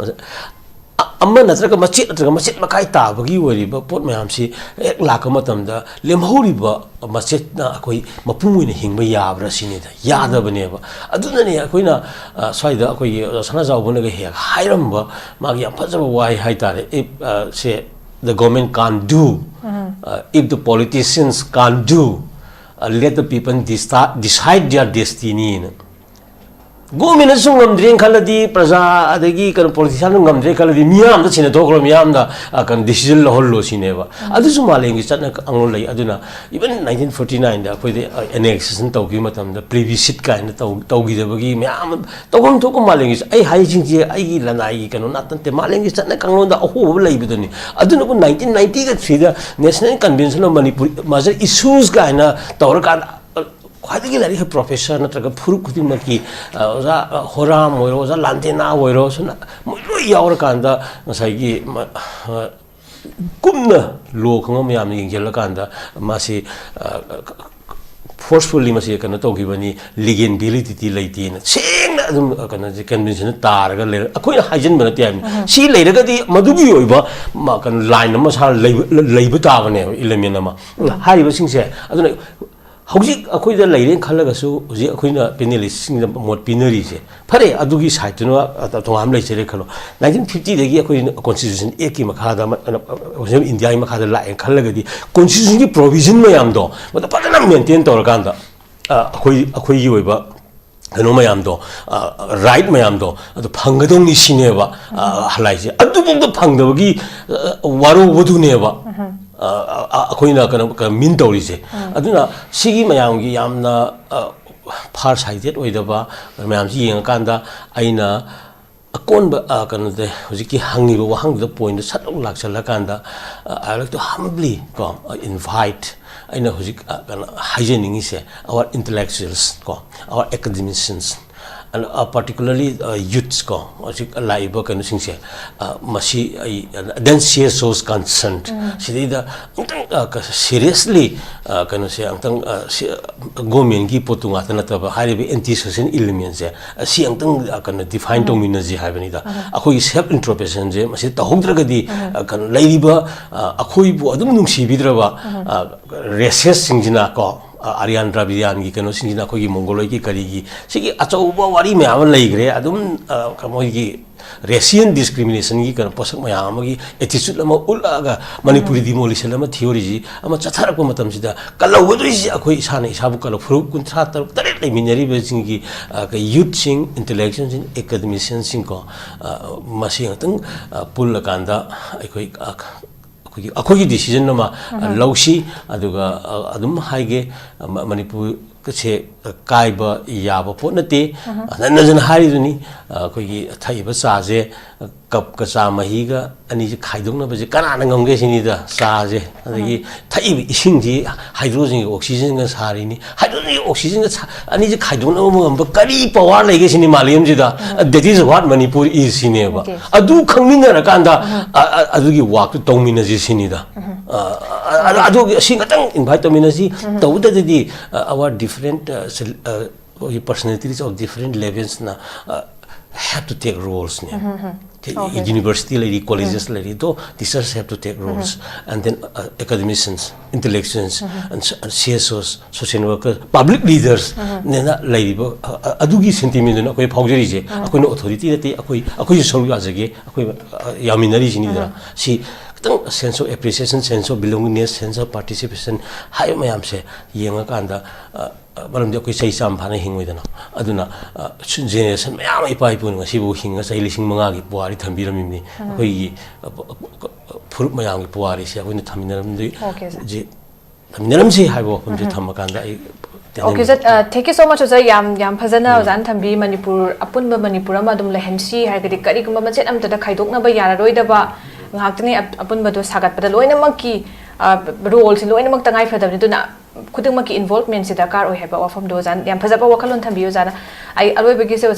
ꯑ-, ꯑꯃ ꯅꯠꯇ꯭ꯔꯒ ꯃꯆꯦꯠ ꯅꯠꯇ꯭ꯔꯒ ꯃꯆꯦꯠ ꯃꯀꯥꯏ ꯇꯥꯕꯒꯤ ꯑꯣꯏꯔꯤꯕ ꯄꯣꯠ ꯃꯌꯥꯝꯁꯤ ꯍꯦꯛ ꯂꯥꯛꯄ ꯃꯇꯝꯗ ꯂꯦꯝꯍꯧꯔꯤꯕ ꯃꯆꯦꯠꯅ ꯑꯩꯈꯣꯏ ꯃꯄꯨꯡ ꯑꯣꯏꯅ ꯍꯤꯡꯕ ꯌꯥꯕ꯭ꯔꯥ ꯁꯤꯅꯤꯗ꯫ ꯌꯥꯗꯕꯅꯦꯕ꯫ ꯑꯗꯨꯅꯅꯦ ꯑꯩꯈꯣꯏꯅ, ꯑ, ꯁ꯭ꯋꯥꯏꯗ ꯑꯩꯈꯣꯏꯒꯤ ꯑꯣꯖꯥ ꯁꯅꯥꯖꯥꯎꯕꯅꯒ ꯍꯦꯛ ꯍꯥꯏꯔꯝꯕ ꯃꯥꯒꯤ ꯌꯥꯝ ꯐꯖꯕ ꯋꯥꯍꯩ ꯍꯥꯏꯇꯥꯔꯦ, if, ꯑ, ꯁꯦ, "The government can't do, uh, if the politicians can't do, uh, let the people dista-, decide their destiny" ꯅ꯫ ꯒꯣꯔꯃꯦꯟꯅꯁꯨ ꯉꯝꯗ꯭ꯔꯦꯅ ꯈꯜꯂꯗꯤ, ꯄ꯭ꯔꯖꯥ ꯑꯗꯒꯤ ꯀꯩꯅꯣ ꯄꯣꯂꯤꯇꯤꯁꯤꯌꯥꯟꯅ ꯉꯝꯗ꯭ꯔꯦ ꯈꯜꯂꯗꯤ, ꯃꯤꯌꯥꯝꯗ ꯁꯤꯟꯅꯊꯣꯛꯈ꯭ꯔꯣ, ꯃꯤꯌꯥꯝꯗ, ꯑ, ꯀꯩꯅꯣ, decision ꯂꯧꯍꯜꯂꯣ ꯁꯤꯅꯦꯕ꯫ ꯑꯗꯨꯁꯨ ꯃꯥꯂꯦꯝꯒꯤ ꯆꯠꯅ ꯀꯥꯡꯂꯣꯟ ꯂꯩ꯫ ꯑꯗꯨꯅ even nineteen forty nineꯗ ꯑꯩꯈꯣꯏꯗ, ꯑ, annexation ꯇꯧꯈꯤꯕ ꯃꯇꯝꯗ plebiscite ꯀꯥꯏꯅ ꯇꯧ-, ꯇꯧꯈꯤꯗꯕꯒꯤ ꯃꯌꯥꯝ ꯑꯃ ꯇꯧꯐꯝ ꯊꯣꯛꯄ ꯃꯥꯂꯦꯝꯒꯤ ꯆ-, ꯑꯩ ꯍꯥꯏꯔꯤꯁꯤꯡꯁꯦ ꯑꯩꯒꯤ ꯂꯅꯥꯏꯒꯤ ꯀꯩꯅꯣ ꯅꯠꯇꯦ, ꯃꯥꯂꯦꯝꯒꯤ ꯆꯠꯅ ꯀꯥꯡꯂꯣꯟꯗ ꯑꯍꯣꯕ ꯂꯩꯕꯗꯨꯅꯤ꯫ ꯑꯗꯨꯅꯕꯨ nineteen ninety threeꯗ National Convention of Manipur Major Issues ꯀꯥꯏꯅ ꯇꯧꯔꯀꯥꯟꯗ, ꯑ, ꯈ꯭ꯋꯥꯏꯗꯒꯤ ꯂꯥꯏꯔꯤꯛ ꯍꯩꯕ professor ꯅꯠꯇ꯭ꯔꯒ ꯐꯨꯔꯨꯞ ꯈꯨꯗꯤꯡꯃꯛꯀꯤ, ꯑ, ꯑꯣꯖꯥ, ꯑ, ꯍꯣꯔꯥꯝ ꯑꯣꯏꯔꯣ, ꯑꯣꯖꯥ ꯂꯥꯟꯗꯦꯅꯥ ꯑꯣꯏꯔꯣ, ꯁꯨꯝ ꯃꯣꯏ ꯂꯣꯏ ꯌꯥꯎꯔꯀꯥꯟꯗ ꯉꯁꯥꯏꯒꯤ ꯃ-, ꯑ, ꯀꯨꯞꯅ law ꯈꯪꯕ ꯃꯌꯥꯝꯅ ꯌꯦꯡꯁꯤꯜꯂꯀꯥꯟꯗ ꯃꯥꯁꯤ, ꯑ, ꯐꯣꯔꯁꯐꯨꯜꯂꯤ ꯃꯁꯤ ꯀꯩꯅꯣ ꯇꯧꯈꯤꯕꯅꯤ, ꯂꯤꯒꯦꯜ ꯚꯦꯂꯤꯗꯤꯇꯤ ꯂꯩꯇꯦꯅ ꯁꯦꯡꯅ ꯑꯗꯨꯝ ꯀꯩꯅꯣꯁꯦ ꯀꯟꯚꯦꯟꯁꯟꯗ ꯇꯥꯔꯒ ꯂꯩꯔ, ꯑꯩꯈꯣꯏꯅ ꯍꯥꯏꯖꯤꯟꯕ ꯅꯠꯇꯦ ꯍꯥꯏꯕꯅꯤ꯫ ꯁꯤ ꯂꯩꯔꯒꯗꯤ ꯃꯗꯨꯒꯤ ꯑꯣꯏꯕ ꯃ-, ꯀꯩꯅꯣ ꯂꯥꯏꯟ ꯑꯃ ꯁꯥ ꯂꯩꯕ, ꯂꯩꯕ ꯇꯥꯕꯅꯦꯕ, ꯏꯂꯦꯃꯦꯟ ꯑꯃ꯫ ꯍꯥꯏꯔꯤꯕꯁꯤꯡꯁꯦ ꯑꯗꯨꯅ ꯍꯧꯖꯤꯛ ꯑꯩꯈꯣꯏꯗ ꯂꯩꯔꯦꯅ ꯈꯜꯂꯒꯁꯨ, ꯍꯧꯖꯤꯛ ꯑꯩꯈꯣꯏꯅ ꯄꯦꯅꯦꯂꯤꯁꯁꯤꯡꯗ ꯃꯣꯠ ꯄꯤꯅꯔꯤꯁꯦ, ꯐꯔꯦ, ꯑꯗꯨꯒꯤ ꯁꯥꯏꯠꯇꯨꯅ ꯇꯣꯉꯥꯟꯕ ꯂꯩꯖꯔꯦ ꯈꯜꯂꯣ꯫ ꯅꯥꯏꯟꯇꯤꯟ ꯐꯤꯐꯇꯤꯗꯒꯤ ꯑꯩꯈꯣꯏ ꯀꯣꯟꯁꯇꯤꯇ꯭ꯌꯨꯁꯟ ꯑꯦꯛꯀꯤ ꯃꯈꯥꯗ, ꯏꯟꯗꯤꯌꯥꯒꯤ ꯃꯈꯥꯗ ꯂꯥꯛꯑꯦꯅ ꯈꯜꯂꯒꯗꯤ, ꯀꯣꯟꯁꯇꯤꯇ꯭ꯌꯨꯁꯟꯒꯤ ꯄ꯭ꯔꯣꯚꯤꯖꯟ ꯃꯌꯥꯝꯗꯣ ꯃꯗꯨ ꯐꯖꯅ ꯃꯦꯟꯇꯦꯟ ꯇꯧꯔꯀꯥꯟꯗ, ꯑ, ꯑꯩꯈꯣꯏ, ꯑꯩꯈꯣꯏꯒꯤ ꯑꯣꯏꯕ ꯀꯩꯅꯣ ꯃꯌꯥꯝꯗꯣ, ꯔꯥꯏꯠ ꯃꯌꯥꯝꯗꯣ ꯑꯗꯨ ꯐꯪꯒꯗꯧꯅꯤ ꯁꯤꯅꯦꯕ, ꯑ, ꯍꯂꯥꯏꯁꯦ꯫ ꯑꯗꯨꯐꯥꯎꯗ ꯐꯪꯗꯕꯒꯤ, ꯑ, ꯋꯥꯔꯧꯕꯗꯨꯅꯦꯕ, ꯑ, ꯑ, ꯑꯩꯈꯣꯏꯅ ꯀꯩꯅꯣ, ꯀꯩꯅꯣ ꯃꯤꯟ ꯇꯧꯔꯤꯁꯦ꯫ ꯑꯗꯨꯅ ꯁꯤꯒꯤ ꯃꯌꯥꯝꯒꯤ ꯌꯥꯝꯅ, ꯑ, ꯐꯥꯔ ꯁꯥꯏꯇꯦꯠ ꯑꯣꯏꯗꯕ ꯃꯌꯥꯝꯁꯤ ꯌꯦꯡꯉꯀꯥꯟꯗ, ꯑꯩꯅ ꯑꯀꯣꯟꯕ, ꯑ, ꯀꯩꯅꯣꯗ ꯍꯧꯖꯤꯛꯀꯤ ꯍꯪꯉꯤꯕ ꯋꯥꯍꯪꯗꯨꯗ ꯄꯣꯏꯟꯗ ꯁꯠ ꯂꯧ ꯂꯥꯛꯁꯜꯂꯀꯥꯟꯗ, ꯑ, I would like to humbly ꯀꯣ, ꯑ, invite, ꯑꯩꯅ ꯍꯧꯖꯤꯛ, ꯑ, ꯀꯩꯅꯣ ꯍꯥꯏꯖꯅꯤꯡꯉꯤꯁꯦ, our intellectuals ꯀꯣ, our academicians, and, uh, particularly, uh, youths ꯀꯣ, ꯍꯧꯖꯤꯛ ꯂꯥꯛꯏꯕ ꯀꯩꯅꯣꯁꯤꯡꯁꯦ, ꯑ, ꯃꯁꯤ ꯑꯩ, then C S Os concerned, ꯁꯤꯗꯩꯗ ꯑꯃꯨꯛꯇꯪ, ꯑ, ꯀ-, seriously, ꯑ, ꯀꯩꯅꯣꯁꯦ ꯑꯃꯨꯛꯇꯪ, ꯑ, ꯁꯤ, ꯑ, ꯒꯣꯔꯃꯦꯟꯒꯤ ꯄꯣꯠꯇꯨ ꯉꯥꯛꯇ ꯅꯠꯇꯕ, ꯍꯥꯏꯔꯤꯕ ꯑꯦꯟꯇꯤ ꯁꯣꯁꯦꯜ ꯏꯂꯤꯃꯦꯟꯁꯦ, ꯑ, ꯁꯤ ꯑꯃꯨꯛꯇꯪ, ꯑ, ꯀꯩꯅꯣ ꯗꯤꯐꯥꯏꯟ ꯇꯧꯃꯤꯟꯅꯁꯤ ꯍꯥꯏꯕꯅꯤꯗ꯫ ꯑꯩꯈꯣꯏꯒꯤ ꯁꯦꯜꯐ ꯏꯟꯇ꯭ꯔꯣꯁꯄꯦꯛꯁꯟꯁꯦ ꯃꯁꯤ ꯇꯧꯍꯧꯗ꯭ꯔꯒꯗꯤ, ꯑ, ꯀꯩꯅꯣ ꯂꯩꯔꯤꯕ, ꯑ, ꯑꯩꯈꯣꯏꯕꯨ ꯑꯗꯨꯝ ꯅꯨꯡꯁꯤꯕꯤꯗ꯭ꯔꯕ, ꯑ, ꯔꯦꯁꯤꯁꯁꯤꯡꯁꯤꯅ ꯀꯣ, ꯑ, ꯑꯥꯔꯌꯥꯟ ꯗ꯭ꯔꯥꯕꯤꯗ꯭ꯌꯥꯟꯒꯤ ꯀꯩꯅꯣꯁꯤꯡꯁꯤꯅ ꯑꯩꯈꯣꯏꯒꯤ ꯃꯣꯡꯒꯣꯂꯣꯏꯗꯀꯤ ꯀꯔꯤꯒꯤ ꯁꯤꯒꯤ ꯑꯆꯧꯕ ꯋꯥꯔꯤ ꯃꯌꯥꯝ ꯑꯃ ꯂꯩꯈ꯭ꯔꯦ꯫ ꯑꯗꯨꯝ, ꯑ, ꯃꯣꯏꯒꯤ ꯔꯦꯁꯤꯌꯦꯜ ꯗꯤꯁꯀ꯭ꯔꯤꯃꯤꯅꯦꯁꯟꯒꯤ ꯀꯩꯅꯣ ꯄꯣꯠꯁꯛ ꯃꯌꯥꯝ ꯑꯃꯒꯤ ꯑꯦꯇꯤꯆꯨꯠ ꯑꯃ ꯎꯠꯂꯛꯑꯒ ꯃꯅꯤꯄꯨꯔꯤ ꯗꯤꯃꯣꯂꯤꯁꯟ ꯑꯃ ꯊꯤꯑꯣꯔꯤꯁꯤ ꯑꯃ ꯆꯠꯊꯔꯛꯄ ꯃꯇꯝꯁꯤꯗ ꯀꯜꯍꯧꯒꯗꯣꯏꯁꯤ ꯑꯩꯈꯣꯏ ꯏꯁꯥꯅ ꯏꯁꯥꯕꯨ ꯀꯜꯂꯧ꯫ ꯐꯨꯔꯨꯞ ꯀꯨꯟꯊ꯭ꯔꯥ ꯇꯔꯨꯛ ꯇꯔꯦꯠ ꯂꯩꯃꯤꯟꯅꯔꯤꯕꯁꯤꯡꯒꯤ, ꯑ, ꯀꯩ ꯌꯨꯠꯁꯤꯡ, ꯏꯟꯇꯦꯂꯦꯛꯆꯨꯋꯦꯜꯁꯤꯡ, ꯑꯦꯀꯥꯗꯃꯤꯁꯤꯌꯟꯁꯤꯡ ꯀꯣ, ꯑ, ꯃꯁꯤ ꯉꯥꯛꯇꯪ, ꯑ, ꯄꯨꯜꯂꯀꯥꯟꯗ ꯑꯩꯈꯣꯏ, ꯑ, ꯑꯩꯈꯣꯏꯒꯤ, ꯑꯩꯈꯣꯏꯒꯤ ꯗꯤꯁꯤꯖꯟ ꯑꯃ, ꯑ, ꯂꯧꯁꯤ꯫ ꯑꯗꯨꯒ, ꯑ, ꯑꯗꯨꯝ ꯍꯥꯏꯒꯦ, ꯑ, ꯃ-, ꯃꯅꯤꯄꯨꯔ ꯁꯦ ꯀꯥꯏꯕ ꯌꯥꯕ ꯄꯣꯠ ꯅꯠꯇꯦ꯫ ꯍꯟꯖꯤꯟ ꯍꯟꯖꯤꯟ ꯍꯥꯏꯔꯤꯗꯨꯅꯤ, ꯑꯩꯈꯣꯏꯒꯤ ꯊꯛꯏꯕ ꯆꯥꯁꯦ, ꯀꯞꯀ ꯆꯥ ꯃꯍꯤꯒ ꯑꯅꯤꯁꯦ ꯈꯥꯏꯗꯣꯛꯅꯕꯁꯦ ꯀꯅꯥꯅ ꯉꯝꯒꯦ ꯁꯤꯅꯤꯗ꯫ ꯆꯥꯁꯦ, ꯑꯗꯒꯤ ꯊꯛꯏꯕ ꯏꯁꯤꯡꯁꯤ ꯍꯥꯏꯗ꯭ꯔꯣꯖꯦꯟꯒ ꯑꯣꯛꯁꯤꯖꯦꯟꯒ ꯁꯥꯔꯤꯅꯤ꯫ ꯍꯥꯏꯗ꯭ꯔꯣꯖꯦꯟꯒ ꯑꯣꯛꯁꯤꯖꯦꯟꯒ ꯁꯥ-, ꯑꯅꯤꯁꯦ ꯈꯥꯏꯗꯣꯛꯅꯕ ꯉꯝꯕ ꯀꯔꯤ ꯄꯋꯥꯔ ꯂꯩꯒꯦ ꯁꯤꯅꯤ ꯃꯥꯂꯦꯝꯁꯤꯗ? That is what Manipur is ꯁꯤꯅꯦꯕ꯫ ꯑꯗꯨ ꯈꯪꯃꯤꯟꯅꯔꯀꯥꯟꯗ, ꯑ, ꯑ, ꯑꯗꯨꯒꯤ ꯋꯥꯛꯇꯨ ꯇꯧꯃꯤꯟꯅꯁꯤ ꯁꯤꯅꯤꯗ꯫ ꯑ, ꯑ, ꯑ, ꯑꯗꯨꯒꯤ ꯑꯁꯤ ꯈꯛꯇꯪ ꯏꯟꯚꯥꯏꯠ ꯇꯧꯃꯤꯟꯅꯁꯤ꯫ ꯇꯧꯗ꯭ꯔꯗꯤ, ꯑ, our different, ꯑ, ꯁꯦꯜ-, ꯑ, ꯑꯩꯈꯣꯏꯒꯤ personalities of different levels ꯅ, ꯑ, have to take roles ꯅꯦ꯫ ꯌꯨꯅꯤꯚꯔꯁꯤꯇꯤ ꯂꯩꯔꯤ, ꯀꯣꯂꯦꯖꯦꯁ ꯂꯩꯔꯤ, ꯑꯗꯣ teachers have to take roles, and then, uh, academicians, intellectuals, and so-, and C S Os, social workers, public leaders ꯅꯦꯅ ꯂꯩꯔꯤꯕ, ꯑ, ꯑ, ꯑꯗꯨꯒꯤ ꯁꯦꯟꯇꯤꯃꯦꯟꯗꯨꯅ ꯑꯩꯈꯣꯏ ꯐꯥꯎꯖꯔꯤꯁꯦ꯫ ꯑꯩꯈꯣꯏꯅ ꯑꯣꯊꯣꯔꯤꯇꯤ ꯅꯠꯇꯦ, ꯑꯩꯈꯣꯏ, ꯑꯩꯈꯣꯏꯁꯨ ꯁꯔꯨꯛ ꯌꯥꯖꯒꯦ, ꯑꯩꯈꯣꯏ, ꯑ, ꯌꯥꯃꯤꯟꯅꯔꯤꯁꯤꯅꯤꯗꯅ꯫ ꯁꯤ ꯈꯤꯇꯪ sense of appreciation, sense of belongingness, sense of participation ꯍꯥꯏꯕ ꯃꯌꯥꯝꯁꯦ ꯌꯦꯡꯉꯀꯥꯟꯗ, ꯑ, ꯑ, ꯃꯔꯝꯗꯤ ꯑꯩꯈꯣꯏ ꯆꯍꯤ ꯆꯥꯝꯃ ꯐꯥꯅ ꯍꯤꯡꯉꯣꯏꯗꯅ꯫ ꯑꯗꯨꯅ, ꯑ, ꯁꯨ-, ꯖꯦꯅꯦꯔꯦꯁꯟ ꯃꯌꯥꯝ ꯑꯃ ꯏꯄꯥ ꯏꯄꯨꯅ ꯉꯁꯤꯐꯥꯎ ꯍꯤꯡꯉ ꯆꯍꯤ ꯂꯤꯁꯤꯡ ꯃꯉꯥꯒꯤ ꯄꯨꯋꯥꯔꯤ ꯊꯝꯕꯤꯔꯝꯃꯤꯕꯅꯤ꯫ ꯑꯩꯈꯣꯏꯒꯤ, ꯑ, ꯐꯨꯔꯨꯞ ꯃꯌꯥꯝꯒꯤ ꯄꯨꯋꯥꯔꯤꯁꯦ ꯑꯩꯈꯣꯏꯅ ꯊꯝꯃꯤꯟꯅꯔꯝꯗꯣꯏ-, Okay, sir. ꯖꯤ-, ꯊꯝꯃꯤꯟꯅꯔꯝꯁꯤ ꯍꯥꯏꯕ ꯋꯥꯐꯝꯁꯦ ꯊꯝꯃꯀꯥꯟꯗ ꯑꯩ Okay, sir, uh, thank you so much, ꯑꯣꯖꯥ꯫ ꯌꯥꯝ, ꯌꯥꯝ ꯐꯖꯅ ꯑꯣꯖꯥꯅ ꯊꯝꯕꯤ꯫ ꯃꯅꯤꯄꯨꯔ, ꯑꯄꯨꯟꯕ ꯃꯅꯤꯄꯨꯔ ꯑꯃ ꯑꯗꯨꯝ ꯂꯩꯍꯟꯁꯤ ꯍꯥꯏꯔꯒꯗꯤ, ꯀꯔꯤꯒꯨꯝꯕ ꯃꯆꯦꯠ ꯑꯃꯠꯇꯗ ꯈꯥꯏꯗꯣꯛꯅꯕ ꯌꯥꯔꯔꯣꯏꯗꯕ ꯉꯥꯛꯇꯅꯤ꯫ ꯑꯞ-, ꯑꯄꯨꯟꯕꯗꯣ ꯁꯥꯒꯠꯄꯗ ꯂꯣꯏꯅꯃꯛꯀꯤ, ꯑ, role ꯁꯤ ꯂꯣꯏꯅꯃꯛ ꯇꯉꯥꯏ ꯐꯗꯕꯅꯤ꯫ ꯑꯗꯨꯅ ꯈꯨꯗꯤꯡꯃꯛꯀꯤ involvement ꯁꯤ ꯗꯔꯀꯥꯔ ꯑꯣꯏ ꯍꯥꯏꯕ ꯋꯥꯐꯝꯗꯣ ꯑꯣꯖꯥꯅ ꯌꯥꯝ ꯐꯖꯕ ꯋꯥꯈꯜꯂꯣꯟ ꯊꯝꯕꯤ꯫ ꯑꯣꯖꯥꯅ, ꯑꯩ ꯑꯔꯣꯏꯕꯒꯤꯁꯦ ꯑꯣꯖꯥ